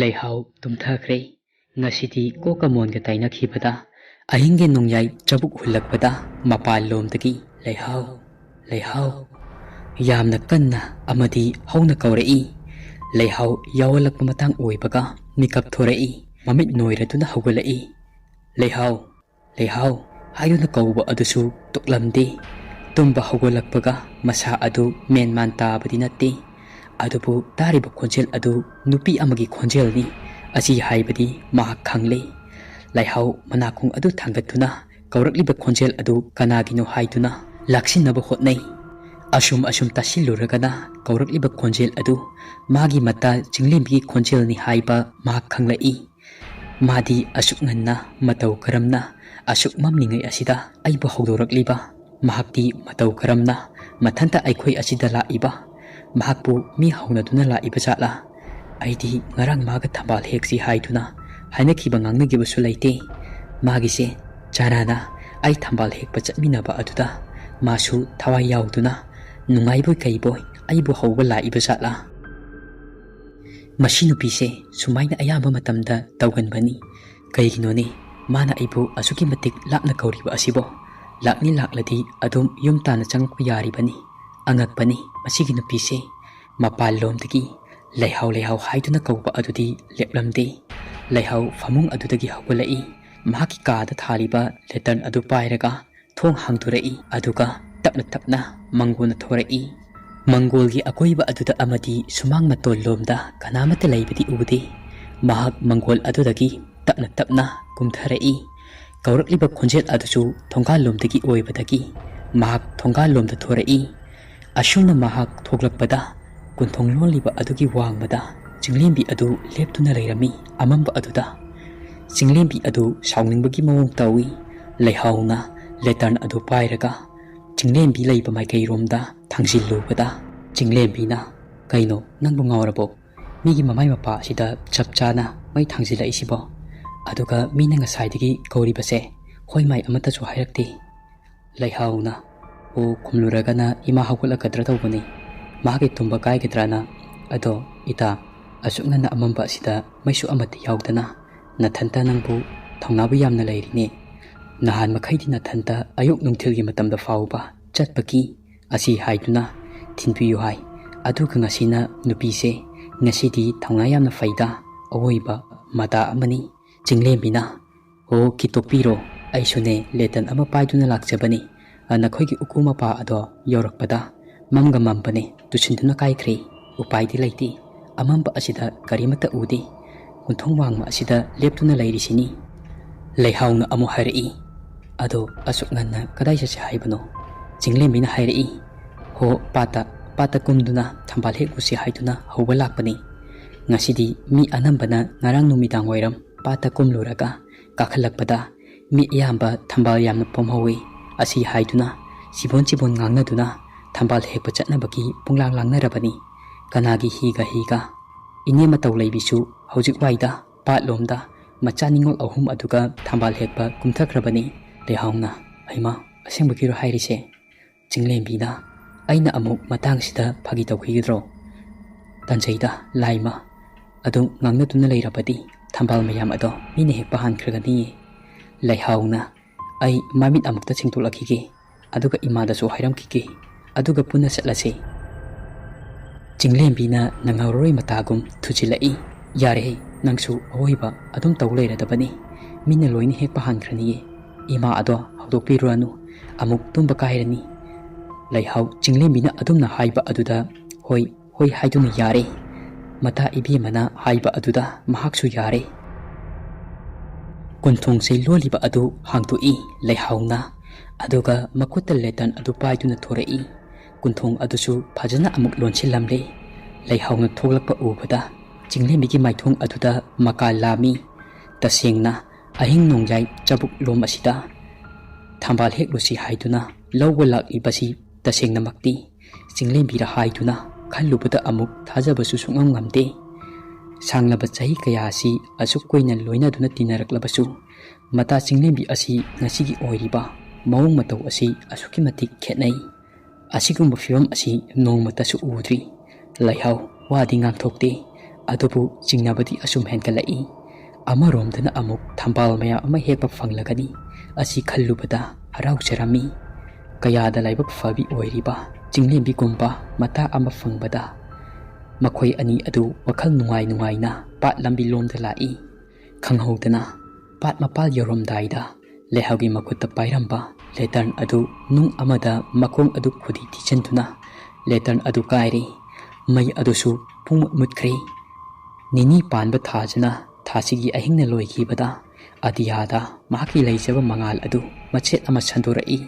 ꯂꯩꯍꯥꯎ ꯇꯨꯝꯊꯈ꯭ꯔꯦ꯫ ꯉꯁꯤꯗꯤ ꯀꯣꯀꯃꯣꯟꯒ ꯇꯥꯏꯅꯈꯤꯕꯗ ꯑꯍꯤꯡꯒꯤ ꯅꯣꯡꯌꯥꯏ ꯆꯕꯨꯛ ꯍꯨꯜꯂꯛꯄꯗ ꯃꯄꯥꯟꯂꯣꯝꯗꯒꯤ "ꯂꯩꯍꯥꯎ, ꯂꯩꯍꯥꯎ" ꯌꯥꯝꯅ ꯀꯟꯅ ꯑꯃꯗꯤ ꯍꯧꯅ ꯀꯧꯔꯛꯏ꯫ ꯂꯩꯍꯥꯎ ꯌꯥꯎꯍꯜꯂꯛꯄ ꯃꯇꯥꯡ ꯑꯣꯏꯕꯒ ꯃꯤꯀꯞ ꯊꯣꯔꯛꯏ꯫ ꯃꯃꯤꯠ ꯅꯣꯏꯔꯗꯨꯅ ꯍꯧꯒꯠꯂꯛꯏ꯫ "ꯂꯩꯍꯥꯎ, ꯂꯩꯍꯥꯎ" ꯍꯥꯏꯗꯨꯅ ꯀꯧꯕ ꯑꯗꯨꯁꯨ ꯇꯣꯛꯂꯝꯗꯦ꯫ ꯇꯨꯝꯕ ꯍꯧꯒꯠꯂꯛꯄꯒ ꯃꯁꯥ ꯑꯗꯨ ꯃꯦꯟꯃꯥꯟ ꯇꯥꯕꯗꯤ ꯅꯠꯇꯦ꯫ ꯑꯗꯨꯕꯨ ꯇꯥꯔꯤꯕ ꯈꯣꯟꯖꯦꯜ ꯑꯗꯨ ꯅꯨꯄꯤ ꯑꯃꯒꯤ ꯈꯣꯟꯖꯦꯜꯅꯤ꯫ ꯑꯁꯤ ꯍꯥꯏꯕꯗꯤ ꯃꯍꯥꯛ ꯈꯪꯂꯦ꯫ ꯂꯩꯍꯥꯎ ꯃꯅꯥꯀꯣꯡ ꯑꯗꯨ ꯊꯥꯡꯒꯠꯇꯨꯅ ꯀꯧꯔꯛꯂꯤꯕ ꯈꯣꯟꯖꯦꯜ ꯑꯗꯨ ꯀꯅꯥꯒꯤꯅꯣ ꯍꯥꯏꯗꯨꯅ ꯂꯥꯛꯁꯤꯟꯅꯕ ꯍꯣꯠꯅꯩ꯫ ꯑꯁꯨꯝ ꯑꯁꯨꯝ ꯇꯥꯁꯤꯜꯂꯨꯔꯒꯅ ꯀꯧꯔꯛꯂꯤꯕ ꯈꯣꯟꯖꯦꯜ ꯑꯗꯨ ꯃꯥꯒꯤ ꯃꯇꯥ ꯆꯤꯡꯂꯦꯝꯕꯤꯒꯤ ꯈꯣꯟꯖꯦꯜꯅꯤ ꯍꯥꯏꯕ ꯃꯍꯥꯛ ꯈꯪꯂꯛꯏ꯫ ꯃꯥꯗꯤ ꯑꯁꯨꯛ ꯉꯟꯅ ꯃꯇꯧ ꯀꯔꯝꯅ ꯑꯁꯨꯛ ꯃꯝꯂꯤꯉꯩ ꯑꯁꯤꯗ ꯑꯩꯕꯨ ꯍꯧꯗꯣꯔꯛꯂꯤꯕ? ꯃꯍꯥꯛꯇꯤ ꯃꯇꯧ ꯀꯔꯝꯅ ꯃꯊꯟꯇ ꯑꯩꯈꯣꯏ ꯑꯁꯤꯗ ꯂꯥꯛꯏꯕ? ꯃꯍꯥꯛꯄꯨ ꯃꯤ ꯍꯧꯅꯗꯨꯅ ꯂꯥꯛꯏꯕ ꯖꯥꯠꯂꯥ? ꯑꯩꯗꯤ ꯉꯔꯥꯡ ꯃꯥꯒ ꯊꯝꯕꯥꯜ ꯍꯦꯛꯁꯤ ꯍꯥꯏꯗꯨꯅ ꯍꯥꯏꯅꯈꯤꯕ ꯉꯥꯡꯅꯈꯤꯕꯁꯨ ꯂꯩꯇꯦ꯫ ꯃꯥꯒꯤꯁꯦ ꯆꯔꯥꯅ ꯑꯩ ꯊꯝꯕꯥꯜ ꯍꯦꯛꯄ ꯆꯠꯃꯤꯟꯅꯕ ꯑꯗꯨꯗ ꯃꯥꯁꯨ ꯊꯋꯥꯏ ꯌꯥꯎꯗꯨꯅ ꯅꯨꯡꯉꯥꯏꯕꯣꯏ ꯀꯩꯕꯣꯏ ꯑꯩꯕꯨ ꯍꯧꯕ ꯂꯥꯛꯏꯕ ꯖꯥꯠꯂꯥ? ꯃꯁꯤ ꯅꯨꯄꯤꯁꯦ ꯁꯨꯃꯥꯏꯅ ꯑꯌꯥꯝꯕ ꯃꯇꯝꯗ ꯇꯧꯒꯟꯕꯅꯤ꯫ ꯀꯩꯒꯤꯅꯣꯅꯦ ꯃꯥꯅ ꯑꯩꯕꯨ ꯑꯁꯨꯛꯀꯤ ꯃꯇꯤꯛ ꯂꯥꯞꯅ ꯀꯧꯔꯤꯕ ꯑꯁꯤꯕꯣ? ꯂꯥꯛꯅꯤ ꯂꯥꯛꯂꯗꯤ ꯑꯗꯨꯝ ꯌꯨꯝ ꯇꯥꯟꯅ ꯆꯪꯉꯛꯄ ꯌꯥꯔꯤꯕꯅꯤ꯫ ꯑꯉꯛꯄꯅꯤ ꯃꯁꯤꯒꯤ ꯅꯨꯄꯤꯁꯦ꯫ ꯃꯄꯥꯟꯂꯣꯝꯗꯒꯤ "ꯂꯩꯍꯥꯎ, ꯂꯩꯍꯥꯎ" ꯍꯥꯏꯗꯨꯅ ꯀꯧꯕ ꯑꯗꯨꯗꯤ ꯂꯦꯞꯂꯝꯗꯦ꯫ ꯂꯩꯍꯥꯎ ꯐꯃꯨꯡ ꯑꯗꯨꯗꯒꯤ ꯍꯧꯒꯠꯂꯛꯏ꯫ ꯃꯍꯥꯛꯀꯤ ꯀꯥꯗ ꯊꯥꯜꯂꯤꯕ ꯂꯦꯇꯔꯟ ꯑꯗꯨ ꯄꯥꯏꯔꯒ ꯊꯣꯡ ꯍꯥꯡꯗꯣꯔꯛꯏ꯫ ꯑꯗꯨꯒ ꯇꯞꯅ ꯇꯞꯅ ꯃꯪꯒꯣꯜꯅ ꯊꯣꯔꯛꯏ꯫ ꯃꯪꯒꯣꯜꯒꯤ ꯑꯀꯣꯏꯕ ꯑꯗꯨꯗ ꯑꯃꯗꯤ ꯁꯨꯃꯥꯡ ꯃꯇꯣꯜ ꯂꯣꯝꯗ ꯀꯅꯥꯃꯠꯇ ꯂꯩꯕꯗꯤ ꯎꯗꯦ꯫ ꯃꯍꯥꯛ ꯃꯪꯒꯣꯜ ꯑꯗꯨꯗꯒꯤ ꯇꯞꯅ ꯇꯞꯅ ꯀꯨꯝꯊꯔꯛꯏ꯫ ꯀꯧꯔꯛꯂꯤꯕ ꯈꯣꯟꯖꯦꯜ ꯑꯗꯨꯁꯨ ꯊꯣꯡꯒꯥꯜꯂꯣꯝꯗꯒꯤ ꯑꯣꯏꯕꯗꯒꯤ ꯃꯍꯥꯛ ꯊꯣꯡꯒꯥꯜꯂꯣꯝꯗ ꯊꯣꯔꯛꯏ꯫ ꯑꯁꯨꯝꯅ ꯃꯍꯥꯛ ꯊꯣꯛꯂꯛꯄꯗ ꯀꯨꯟꯊꯣꯡ ꯂꯣꯜꯂꯤꯕ ꯑꯗꯨꯒꯤ ꯋꯥꯡꯃꯗ ꯆꯤꯡꯂꯦꯝꯕꯤ ꯑꯗꯨ ꯂꯦꯞꯇꯨꯅ ꯂꯩꯔꯝꯃꯤ꯫ ꯑꯃꯝꯕ ꯑꯗꯨꯗ ꯆꯤꯡꯂꯦꯝꯕꯤ ꯑꯗꯨ ꯁꯥꯎꯅꯤꯡꯕꯒꯤ ꯃꯑꯣꯡ ꯇꯧꯏ꯫ ꯂꯩꯍꯥꯎꯅ ꯂꯦꯇꯔꯟ ꯑꯗꯨ ꯄꯥꯏꯔꯒ ꯆꯤꯡꯂꯦꯝꯕꯤ ꯂꯩꯕ ꯃꯥꯏꯀꯩꯔꯣꯝꯗ ꯊꯥꯡꯖꯤꯜꯂꯨꯕꯗ, ꯆꯤꯡꯂꯦꯝꯕꯤꯅ, "ꯀꯩꯅꯣ, ꯅꯪꯕꯨ ꯉꯥꯎꯔꯕꯣ? ꯃꯤꯒꯤ ꯃꯃꯥꯏ ꯃꯄꯥ ꯑꯁꯤꯗ ꯆꯞ ꯆꯥꯅ ꯃꯩ ꯊꯥꯡꯖꯤꯜꯂꯛꯏꯁꯤꯕꯣ? ꯑꯗꯨꯒ ꯃꯤꯅ ꯉꯁꯥꯏꯗꯒꯤ ꯀꯧꯔꯤꯕꯁꯦ ꯍꯣꯏ ꯃꯥꯏ ꯑꯃꯠꯇꯁꯨ ꯍꯥꯏꯔꯛꯇꯦ"꯫ ꯂꯩꯍꯥꯎꯅ "ꯑꯣ" ꯈꯨꯝꯂꯨꯔꯒꯅ ꯏꯃꯥ ꯍꯧꯒꯠꯂꯛꯀꯗ꯭ꯔꯥ ꯇꯧꯕꯅꯤ, ꯃꯍꯥꯛꯀꯤ ꯇꯨꯝꯕ ꯀꯥꯏꯒꯗ꯭ꯔꯥꯅ꯫ "ꯑꯗꯣ ꯏꯇꯥ, ꯑꯁꯨꯛ ꯉꯟꯅ ꯑꯃꯝꯕ ꯑꯁꯤꯗ ꯃꯩꯁꯨ ꯑꯃꯠꯇ ꯌꯥꯎꯗꯅ ꯅꯊꯟꯇ ꯅꯪꯕꯨ ꯊꯧꯅꯥꯕꯨ ꯌꯥꯝꯅ ꯂꯩꯔꯤꯅꯦ꯫ ꯅꯍꯥꯟ ꯃꯈꯩꯗꯤ ꯅꯊꯟꯇ ꯑꯌꯨꯛ ꯅꯨꯡꯊꯤꯜꯒꯤ ꯃꯇꯝꯗ ꯐꯥꯎꯕ ꯆꯠꯄꯒꯤ ꯑꯁꯤ ꯍꯥꯏꯗꯨꯅ ꯊꯤꯟꯕꯤꯌꯨ ꯍꯥꯏ꯫ ꯑꯗꯨꯒ ꯉꯁꯤꯅ ꯅꯨꯄꯤꯁꯦ, ꯉꯁꯤꯗꯤ ꯊꯧꯅꯥ ꯌꯥꯝꯅ ꯐꯩꯗ, ꯑꯋꯣꯏꯕ ꯃꯇꯥ ꯑꯃꯅꯤ"꯫ ꯆꯤꯡꯂꯦꯝꯕꯤꯅ, "ꯑꯣ, ꯀꯤꯇꯣꯛꯄꯤꯔꯣ, ꯑꯩꯁꯨꯅꯦ ꯂꯦꯇꯟ ꯑꯃ ꯄꯥꯏꯗꯨꯅ ꯂꯥꯛꯆꯕꯅꯤ꯫ ꯑ, ꯅꯈꯣꯏꯒꯤ ꯎꯀꯨ ꯃꯄꯥ ꯑꯗꯣ ꯌꯧꯔꯛꯄꯗ ꯃꯝꯒ ꯃꯝꯕꯅꯦ, ꯇꯨꯁꯤꯟꯗꯨꯅ ꯀꯥꯏꯈ꯭ꯔꯦ꯫ ꯎꯄꯥꯏꯗꯤ ꯂꯩꯇꯦ, ꯑꯃꯝꯕ ꯑꯁꯤꯗ ꯀꯔꯤꯃꯠꯇ ꯎꯗꯦ꯫ ꯀꯨꯟꯊꯣꯡ ꯋꯥꯡꯃ ꯑꯁꯤꯗ ꯂꯦꯞꯇꯨꯅ ꯂꯩꯔꯤꯁꯤꯅꯤ"꯫ ꯂꯩꯍꯥꯎꯅ ꯑꯃꯨꯛ ꯍꯥꯏꯔꯛꯏ, "ꯑꯗꯣ ꯑꯁꯨꯛ ꯉꯟꯅ ꯀꯗꯥꯏ ꯆꯠꯁꯦ ꯍꯥꯏꯕꯅꯣ?" ꯆꯤꯡꯂꯦꯝꯕꯤꯅ ꯍꯥꯏꯔꯛꯏ, "ꯍꯣ, ꯄꯥꯠꯇ, ꯄꯥꯠꯇ ꯀꯨꯝꯗꯨꯅ ꯊꯝꯕꯥꯜ ꯍꯦꯛꯂꯨꯁꯤ" ꯍꯥꯏꯗꯨꯅ ꯍꯧꯕ ꯂꯥꯛꯄꯅꯤ꯫ ꯉꯁꯤꯗꯤ ꯃꯤ ꯑꯅꯝꯕꯅ ꯉꯔꯥꯡ ꯅꯨꯃꯤꯗꯥꯡ ꯋꯥꯏꯔꯝ ꯄꯥꯠꯇ ꯀꯨꯝꯂꯨꯔꯒ ꯀꯥꯈꯠꯂꯛꯄꯗ ꯃꯤ ꯑꯌꯥꯝꯕ ꯊꯝꯕꯥꯜ ꯌꯥꯝꯅ ꯄꯣꯝꯍꯧꯏ꯫ ꯑꯁꯤ ꯍꯥꯏꯗꯨꯅ ꯆꯤꯕꯣꯟ ꯆꯤꯕꯣꯟ ꯉꯥꯡꯅꯗꯨꯅ ꯊꯝꯕꯥꯜ ꯍꯦꯛꯄ ꯆꯠꯅꯕꯒꯤ ꯄꯨꯡꯂꯥꯡ ꯂꯥꯡꯅꯔꯕꯅꯤ꯫ ꯀꯅꯥꯒꯤ ꯍꯤꯒ ꯍꯤꯒ꯫ ꯏꯅꯦ ꯃꯇꯧ ꯂꯩꯕꯤꯁꯨ ꯍꯧꯖꯤꯛ ꯋꯥꯏꯗ ꯄꯥꯠꯂꯣꯝꯗ ꯃꯆꯥ ꯅꯤꯉꯣꯜ ꯑꯍꯨꯝ ꯑꯗꯨꯒ ꯊꯝꯕꯥꯜ ꯍꯦꯛꯄ ꯀꯨꯝꯊꯈ꯭ꯔꯕꯅꯤ꯫ ꯂꯩꯍꯥꯎꯅ, "ꯍꯩꯃꯥ, ꯑꯁꯦꯡꯕꯒꯤꯔꯣ ꯍꯥꯏꯔꯤꯁꯦ?" ꯆꯤꯡꯂꯦꯝꯕꯤꯅ, "ꯑꯩꯅ ꯑꯃꯨꯛ ꯃꯇꯥꯡꯁꯤꯗ ꯐꯥꯒꯤ ꯇꯧꯈꯤꯒꯗ꯭ꯔꯣ?" ꯇꯟꯖꯩꯗ, ꯂꯥꯏꯃ꯫ ꯑꯗꯨ ꯉꯥꯡꯅꯗꯨꯅ ꯂꯩꯔꯕꯗꯤ ꯊꯝꯕꯥꯜ ꯃꯌꯥꯝ ꯑꯗꯣ ꯃꯤꯅ ꯍꯦꯛꯄ ꯍꯥꯟꯈ꯭ꯔꯒꯅꯤꯌꯦ꯫ ꯂꯩꯍꯥꯎꯅ, "ꯑꯩ ꯃꯃꯤꯠ ꯑꯃꯨꯛꯇ ꯁꯦꯡꯗꯣꯛꯂꯛꯈꯤꯒꯦ, ꯑꯗꯨꯒ ꯏꯃꯥꯗꯁꯨ ꯍꯥꯏꯔꯝꯈꯤꯒꯦ, ꯑꯗꯨꯒ ꯄꯨꯟꯅ ꯆꯠꯂꯁꯤ"꯫ ꯆꯤꯡꯂꯦꯝꯕꯤꯅ ꯅꯪꯍꯧꯔꯔꯣꯏ ꯃꯇꯥꯒꯨꯝ ꯊꯨꯖꯤꯜꯂꯛꯏ꯫ "ꯌꯥꯔꯦꯍꯦ, ꯅꯪꯁꯨ ꯑꯋꯣꯏꯕ ꯑꯗꯨꯝ ꯇꯧ ꯂꯩꯔꯗꯕꯅꯤ꯫ ꯃꯤꯅ ꯂꯣꯏꯅ ꯍꯦꯛꯄ ꯍꯥꯟꯈ꯭ꯔꯅꯤꯌꯦ꯫ ꯏꯃꯥ ꯑꯗꯣ ꯍꯧꯗꯣꯛꯄꯤꯔꯨꯔꯅꯨ, ꯑꯃꯨꯛ ꯇꯨꯝꯕ ꯀꯥꯏꯔꯅꯤ"꯫ ꯂꯩꯍꯥꯎ ꯆꯤꯡꯂꯦꯝꯕꯤꯅ ꯑꯗꯨꯝꯅ ꯍꯥꯏꯕ ꯑꯗꯨꯗ, "ꯍꯣꯏ, ꯍꯣꯏ" ꯍꯥꯏꯗꯨꯅ ꯌꯥꯔꯦ꯫ ꯃꯇꯥ ꯏꯕꯦꯝꯃꯅ ꯍꯥꯏꯕ ꯑꯗꯨꯗ ꯃꯍꯥꯛꯁꯨ ꯌꯥꯔꯦ꯫ ꯀꯨꯟꯊꯣꯡꯁꯦ ꯂꯣꯜꯂꯤꯕ ꯑꯗꯨ ꯍꯥꯡꯗꯣꯛꯏ꯫ ꯂꯩꯍꯥꯎꯅ, ꯑꯗꯨꯒ ꯃꯈꯨꯠꯇ ꯂꯦꯇꯔꯟ ꯑꯗꯨ ꯄꯥꯏꯗꯨꯅ ꯊꯣꯔꯛꯏ꯫ ꯀꯨꯟꯊꯣꯡ ꯑꯗꯨꯁꯨ ꯐꯖꯅ ꯑꯃꯨꯛ ꯂꯣꯟꯁꯤꯜꯂꯝꯂꯦ꯫ ꯂꯩꯍꯥꯎꯅ ꯊꯣꯛꯂꯛꯄ ꯎꯕꯗ ꯆꯤꯡꯂꯦꯝꯕꯤꯒꯤ ꯃꯥꯏꯊꯣꯡ ꯑꯗꯨꯗ ꯃꯀꯥ ꯂꯥꯝꯃꯤ꯫ ꯇꯁꯦꯡꯅ ꯑꯍꯤꯡ ꯅꯣꯡꯌꯥꯏ ꯆꯕꯨꯛ ꯂꯣꯝ ꯑꯁꯤꯗ ꯊꯝꯕꯥꯜ ꯍꯦꯛꯂꯨꯁꯤ ꯍꯥꯏꯗꯨꯅ ꯂꯧꯕ ꯂꯥꯛꯂꯤꯕꯁꯤ ꯇꯁꯦꯡꯅꯃꯛꯇꯤ ꯆꯤꯡꯂꯦꯝꯕꯤꯔ ꯍꯥꯏꯗꯨꯅ ꯈꯜꯂꯨꯕꯗ ꯑꯃꯨꯛ ꯊꯥꯖꯕꯁꯨ ꯁꯨꯡꯉꯝ ꯉꯝꯗꯦ꯫ ꯁꯥꯡꯂꯕ ꯆꯍꯤ ꯀꯌꯥ ꯑꯁꯤ ꯑꯁꯨꯛ ꯀꯨꯏꯅ ꯂꯣꯏꯅꯗꯨꯅ ꯇꯤꯟꯅꯔꯛꯂꯕꯁꯨ ꯃꯇꯥ ꯆꯤꯡꯂꯦꯝꯕꯤ ꯑꯁꯤ ꯉꯁꯤꯒꯤ ꯑꯣꯏꯔꯤꯕ ꯃꯑꯣꯡ ꯃꯇꯧ ꯑꯁꯤ ꯑꯁꯨꯛꯀꯤ ꯃꯇꯤꯛ ꯈꯦꯠꯅꯩ꯫ ꯑꯁꯤꯒꯨꯝꯕ ꯐꯤꯕꯝ ꯑꯁꯤ ꯅꯣꯡꯃꯇꯁꯨ ꯎꯗ꯭ꯔꯤ꯫ ꯂꯩꯍꯥꯎ ꯋꯥꯗꯤ ꯉꯥꯡꯊꯣꯛꯇꯦ, ꯑꯗꯨꯕꯨ ꯆꯤꯡꯅꯕꯗꯤ ꯑꯁꯨꯝ ꯍꯦꯟꯒꯠꯂꯛꯏ꯫ ꯑꯃꯔꯣꯝꯗꯅ ꯑꯃꯨꯛ ꯊꯝꯕꯥꯜ ꯃꯌꯥꯝ ꯑꯃ ꯍꯦꯛꯄ ꯐꯪꯂꯒꯅꯤ ꯑꯁꯤ ꯈꯜꯂꯨꯕꯗ ꯍꯔꯥꯎꯖꯔꯝꯃꯤ꯫ ꯀꯌꯥꯗ ꯂꯥꯏꯕꯛ ꯐꯕꯤ ꯑꯣꯏꯔꯤꯕ ꯆꯤꯡꯂꯦꯝꯕꯤꯒꯨꯝꯕ ꯃꯇꯥ ꯑꯃ ꯐꯪꯕꯗ꯫ ꯃꯈꯣꯏ ꯑꯅꯤ ꯑꯗꯨ ꯋꯥꯈꯜ ꯅꯨꯡꯉꯥꯏ ꯅꯨꯡꯉꯥꯏꯅ ꯄꯥꯠ ꯂꯝꯕꯤ ꯂꯣꯝꯗ ꯂꯥꯛꯏ꯫ ꯈꯪꯍꯧꯗꯅ ꯄꯥꯠ ꯃꯄꯥꯜ ꯌꯧꯔꯝꯗꯥꯏꯗ ꯂꯩꯍꯥꯎꯒꯤ ꯃꯈꯨꯠꯇ ꯄꯥꯏꯔꯝꯕ ꯂꯦꯇꯔꯟ ꯑꯗꯨ ꯅꯨꯡ ꯑꯃꯗ ꯃꯈꯣꯡ ꯑꯗꯨ ꯈꯨꯗꯤ ꯊꯤꯖꯤꯟꯗꯨꯅ ꯂꯦꯇꯔꯟ ꯑꯗꯨ ꯀꯥꯏꯔꯦ꯫ ꯃꯩ ꯑꯗꯨꯁꯨ ꯄꯨꯡꯃꯨꯠ ꯃꯨꯠꯈ꯭ꯔꯦ꯫ ꯅꯤꯅꯤ ꯄꯥꯟꯕ ꯊꯥꯁꯤꯅ ꯊꯥꯁꯤꯒꯤ ꯑꯍꯤꯡꯅ ꯂꯣꯏꯈꯤꯕꯗ ꯑꯇꯤꯌꯥꯗ ꯃꯍꯥꯛꯀꯤ ꯂꯩꯖꯕ ꯃꯉꯥꯜ ꯑꯗꯨ ꯃꯆꯦꯠ ꯑꯃ ꯁꯟꯗꯣꯔꯛꯏ꯫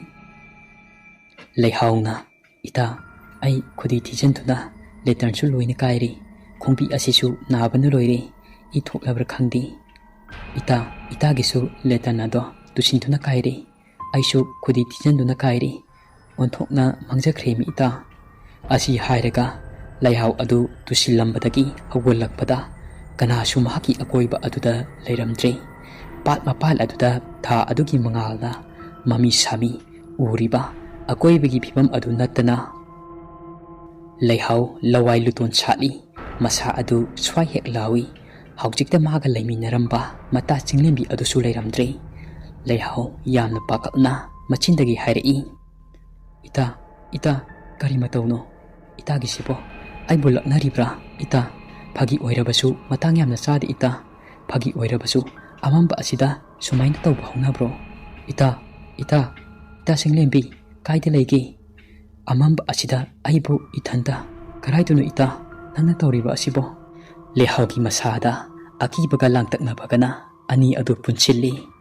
ꯂꯩꯍꯥꯎꯅ, "ꯏꯇꯥ, ꯑꯩ ꯈꯨꯗꯤ ꯊꯤꯖꯤꯟꯗꯨꯅ ꯂꯦꯇꯔꯟꯁꯨ ꯂꯣꯏꯅ ꯀꯥꯏꯔꯦ꯫ ꯈꯣꯡꯕꯤ ꯑꯁꯤꯁꯨ ꯅꯥꯕꯅ ꯂꯣꯏꯔꯦ꯫ ꯏ ꯊꯣꯛꯂꯕ꯭ꯔꯥ ꯈꯪꯗꯦ꯫ ꯏꯇꯥ, ꯏꯇꯥꯒꯤꯁꯨ ꯂꯦꯇꯔꯟ ꯑꯗꯣ ꯇꯨꯁꯤꯟꯗꯨꯅ ꯀꯥꯏꯔꯦ꯫ ꯑꯩꯁꯨ ꯈꯨꯗꯤ ꯊꯤꯖꯤꯟꯗꯨꯅ ꯀꯥꯏꯔꯦ꯫ ꯑꯣꯟꯊꯣꯛꯅ ꯃꯥꯡꯖꯈ꯭ꯔꯦꯃꯤ ꯏꯇꯥ"꯫ ꯑꯁꯤ ꯍꯥꯏꯔꯒ ꯂꯩꯍꯥꯎ ꯑꯗꯨ ꯇꯨꯁꯤꯜꯂꯝꯕꯗꯒꯤ ꯍꯧꯒꯠꯂꯛꯄꯗ ꯀꯅꯥꯁꯨ ꯃꯍꯥꯛꯀꯤ ꯑꯀꯣꯏꯕ ꯑꯗꯨꯗ ꯂꯩꯔꯝꯗ꯭ꯔꯦ꯫ ꯄꯥꯠ ꯃꯄꯥꯟ ꯑꯗꯨꯗ ꯊꯥ ꯑꯗꯨꯒꯤ ꯃꯉꯥꯜꯅ ꯃꯃꯤ ꯁꯥꯃꯤ ꯎꯔꯤꯕ ꯑꯀꯣꯏꯕꯒꯤ ꯐꯤꯕꯝ ꯑꯗꯨ ꯅꯠꯇꯅ ꯂꯩꯍꯥꯎ ꯂꯋꯥꯏ ꯂꯨꯇꯣꯟ ꯁꯥꯠꯂꯤ꯫ ꯃꯁꯥ ꯑꯗꯨ ꯁ꯭ꯋꯥꯏ ꯍꯦꯛ ꯂꯥꯎꯏ꯫ ꯍꯧꯖꯤꯛꯇ ꯃꯥꯒ ꯂꯩꯃꯤꯟꯅꯔꯝꯕ ꯃꯇꯥ ꯆꯤꯡꯂꯦꯝꯕꯤ ꯑꯗꯨꯁꯨ ꯂꯩꯔꯝꯗ꯭ꯔꯦ꯫ ꯂꯩꯍꯥꯎ ꯌꯥꯝꯅ ꯄꯥꯈꯠꯅ ꯃꯆꯤꯟꯗꯒꯤ ꯍꯥꯏꯔꯛꯏ, "ꯏꯇꯥ, ꯏꯇꯥ, ꯀꯔꯤ ꯃꯇꯧꯅꯣ? ꯏꯇꯥꯒꯤꯁꯤꯕꯣ ꯑꯩꯕꯨ ꯂꯛꯅꯔꯤꯕ꯭ꯔꯥ? ꯏꯇꯥ, ꯐꯥꯒꯤ ꯑꯣꯏꯔꯕꯁꯨ ꯃꯇꯥꯡ ꯌꯥꯝꯅ ꯆꯥꯗꯦ ꯏꯇꯥ꯫ ꯐꯥꯒꯤ ꯑꯣꯏꯔꯕꯁꯨ ꯑꯃꯝꯕ ꯑꯁꯤꯗ ꯁꯨꯃꯥꯏꯅ ꯇꯧꯕ ꯍꯧꯅꯕ꯭ꯔꯣ? ꯏꯇꯥ, ꯏꯇꯥ, ꯏꯇꯥ ꯆꯤꯡꯂꯦꯝꯕꯤ, ꯀꯥꯏꯗ ꯂꯩꯒꯦ? ꯑꯃꯝꯕ ꯑꯁꯤꯗ ꯑꯩꯕꯨ ꯏꯊꯟꯇ ꯀꯔꯥꯏꯗꯅꯣ ꯏꯇꯥ? ꯅꯪꯅ ꯇꯧꯔꯤꯕ ꯑꯁꯤꯕꯣ?" ꯂꯩꯍꯥꯎꯒꯤ ꯃꯁꯥꯗ ꯑꯀꯤꯕꯒ ꯂꯥꯡꯇꯛꯅꯕꯒꯅ ꯑꯅꯤ ꯑꯗꯨ ꯄꯨꯟꯁꯤꯜꯂꯤ꯫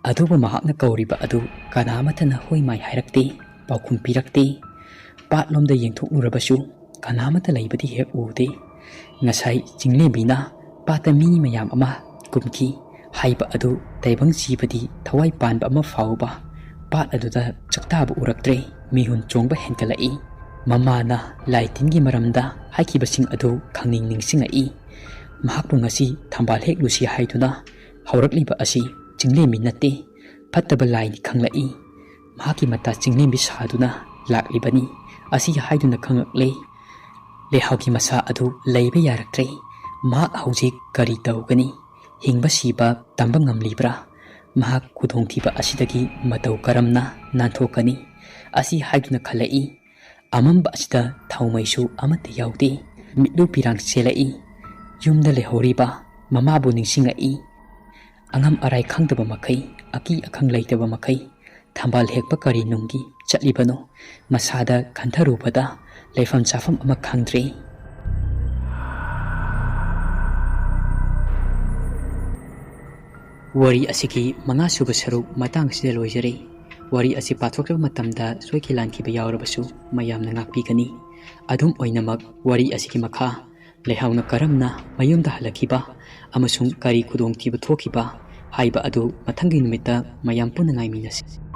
ꯑꯗꯨꯕꯨ ꯃꯍꯥꯛꯅ ꯀꯧꯔꯤꯕ ꯑꯗꯨ ꯀꯅꯥꯃꯠꯇꯅ ꯍꯣꯏ ꯃꯥꯏ ꯍꯥꯏꯔꯛꯇꯦ, ꯄꯥꯎꯈꯨꯝ ꯄꯤꯔꯛꯇꯦ꯫ ꯄꯥꯠꯂꯣꯝꯗ ꯌꯦꯡꯊꯣꯛꯂꯨꯔꯕꯁꯨ ꯀꯅꯥꯃꯠꯇ ꯂꯩꯕꯗꯤ ꯍꯦꯛ ꯎꯗꯦ꯫ ꯉꯁꯥꯏ ꯆꯤꯡꯂꯦꯝꯕꯤꯅ ꯄꯥꯠꯇ ꯃꯤ ꯃꯌꯥꯝ ꯑꯃ ꯀꯨꯝꯈꯤ ꯍꯥꯏꯕ ꯑꯗꯨ ꯇꯥꯏꯕꯪ ꯖꯤꯕꯗꯤ ꯊꯋꯥꯏ ꯄꯥꯟꯕ ꯑꯃ ꯐꯥꯎꯕ ꯄꯥꯠ ꯑꯗꯨꯗ ꯆꯥꯛꯇꯥꯕ ꯎꯔꯛꯇ꯭ꯔꯦ꯫ ꯃꯤꯍꯨꯟ ꯆꯣꯡꯕ ꯍꯦꯟꯒꯠꯂꯛꯏ꯫ ꯃꯃꯥꯅ ꯂꯥꯏ ꯇꯤꯟꯒꯤ ꯃꯔꯝꯗ ꯍꯥꯏꯈꯤꯕꯁꯤꯡ ꯑꯗꯨ ꯈꯪꯅꯤꯡ ꯅꯤꯡꯁꯤꯡꯉꯛꯏ꯫ ꯃꯍꯥꯛꯄꯨ ꯉꯁꯤ ꯊꯝꯕꯥꯜ ꯍꯦꯛꯂꯨꯁꯤ ꯍꯥꯏꯗꯨꯅ ꯍꯧꯔꯛꯂꯤꯕ ꯑꯁꯤ ꯆꯤꯡꯂꯦꯝꯕꯤ ꯅꯠꯇꯦ, ꯐꯠꯇꯕ ꯂꯥꯏꯅꯤ ꯈꯪꯂꯛꯏ꯫ ꯃꯍꯥꯛꯀꯤ ꯃꯇꯥ ꯆꯤꯡꯂꯦꯝꯕꯤ ꯁꯥꯗꯨꯅ ꯂꯥꯛꯂꯤꯕꯅꯤ꯫ ꯑꯁꯤ ꯍꯥꯏꯗꯨꯅ ꯈꯪꯂꯛꯂꯦ꯫ ꯂꯩꯍꯥꯎꯒꯤ ꯃꯁꯥ ꯑꯗꯨ ꯂꯩꯕ ꯌꯥꯔꯛꯇ꯭ꯔꯦ꯫ ꯃꯍꯥꯛ ꯍꯧꯖꯤꯛ ꯀꯔꯤ ꯇꯧꯒꯅꯤ? ꯍꯤꯡꯕ ꯁꯤꯕ ꯇꯝꯕ ꯉꯝꯂꯤꯕ꯭ꯔꯥ? ꯃꯍꯥꯛ ꯈꯨꯗꯣꯡꯊꯤꯕ ꯑꯁꯤꯗꯒꯤ ꯃꯇꯧ ꯀꯔꯝꯅ ꯅꯥꯟꯊꯣꯛꯀꯅꯤ? ꯑꯁꯤ ꯍꯥꯏꯗꯨꯅ ꯈꯜꯂꯛꯏ꯫ ꯑꯃꯝꯕ ꯑꯁꯤꯗ ꯊꯥꯎꯃꯩꯁꯨ ꯑꯃꯠꯇ ꯌꯥꯎꯗꯦ꯫ ꯃꯤꯠꯂꯨ ꯄꯤꯔꯥꯡ ꯆꯦꯜꯂꯛꯏ꯫ ꯌꯨꯝꯗ ꯂꯩꯍꯧꯔꯤꯕ ꯃꯃꯥꯕꯨ ꯅꯤꯡꯁꯤꯡꯉꯛꯏ꯫ ꯑꯉꯝ ꯑꯔꯥꯏ ꯈꯪꯗꯕ ꯃꯈꯩ, ꯑꯀꯤ ꯑꯈꯪ ꯂꯩꯇꯕ ꯃꯈꯩ ꯊꯝꯕꯥꯜ ꯍꯦꯛꯄ ꯀꯔꯤ ꯅꯨꯡꯒꯤ ꯆꯠꯂꯤꯕꯅꯣ? ꯃꯁꯥꯗ ꯈꯟꯊꯔꯨꯕꯗ ꯂꯩꯐꯝ ꯆꯥꯐꯝ ꯑꯃ ꯈꯪꯗ꯭ꯔꯦ꯫ ꯋꯥꯔꯤ ꯑꯁꯤꯒꯤ ꯃꯉꯥꯁꯨꯕ ꯁꯔꯨꯛ ꯃꯇꯥꯡ ꯑꯁꯤꯗ ꯂꯣꯏꯖꯔꯦ꯫ ꯋꯥꯔꯤ ꯑꯁꯤ ꯄꯥꯊꯣꯛꯂꯕ ꯃꯇꯝꯗ ꯁꯣꯏꯈꯤ ꯂꯥꯟꯈꯤꯕ ꯌꯥꯎꯔꯕꯁꯨ ꯃꯌꯥꯝꯅ ꯉꯥꯛꯄꯤꯒꯅꯤ꯫ ꯑꯗꯨꯝ ꯑꯣꯏꯅꯃꯛ, ꯋꯥꯔꯤ ꯑꯁꯤꯒꯤ ꯃꯈꯥ, ꯂꯩꯍꯥꯎꯅ ꯀꯔꯝꯅ ꯃꯌꯨꯝꯗ ꯍꯜꯂꯛꯈꯤꯕ ꯑꯃꯁꯨꯡ ꯀꯔꯤ ꯈꯨꯗꯣꯡꯊꯤꯕ ꯊꯣꯛꯈꯤꯕ ꯍꯥꯏꯕ ꯑꯗꯨ ꯃꯊꯪꯒꯤ ꯅꯨꯃꯤꯠꯇ ꯃꯌꯥꯝ ꯄꯨꯟꯅ ꯉꯥꯏꯃꯤꯟꯅꯁꯤ꯫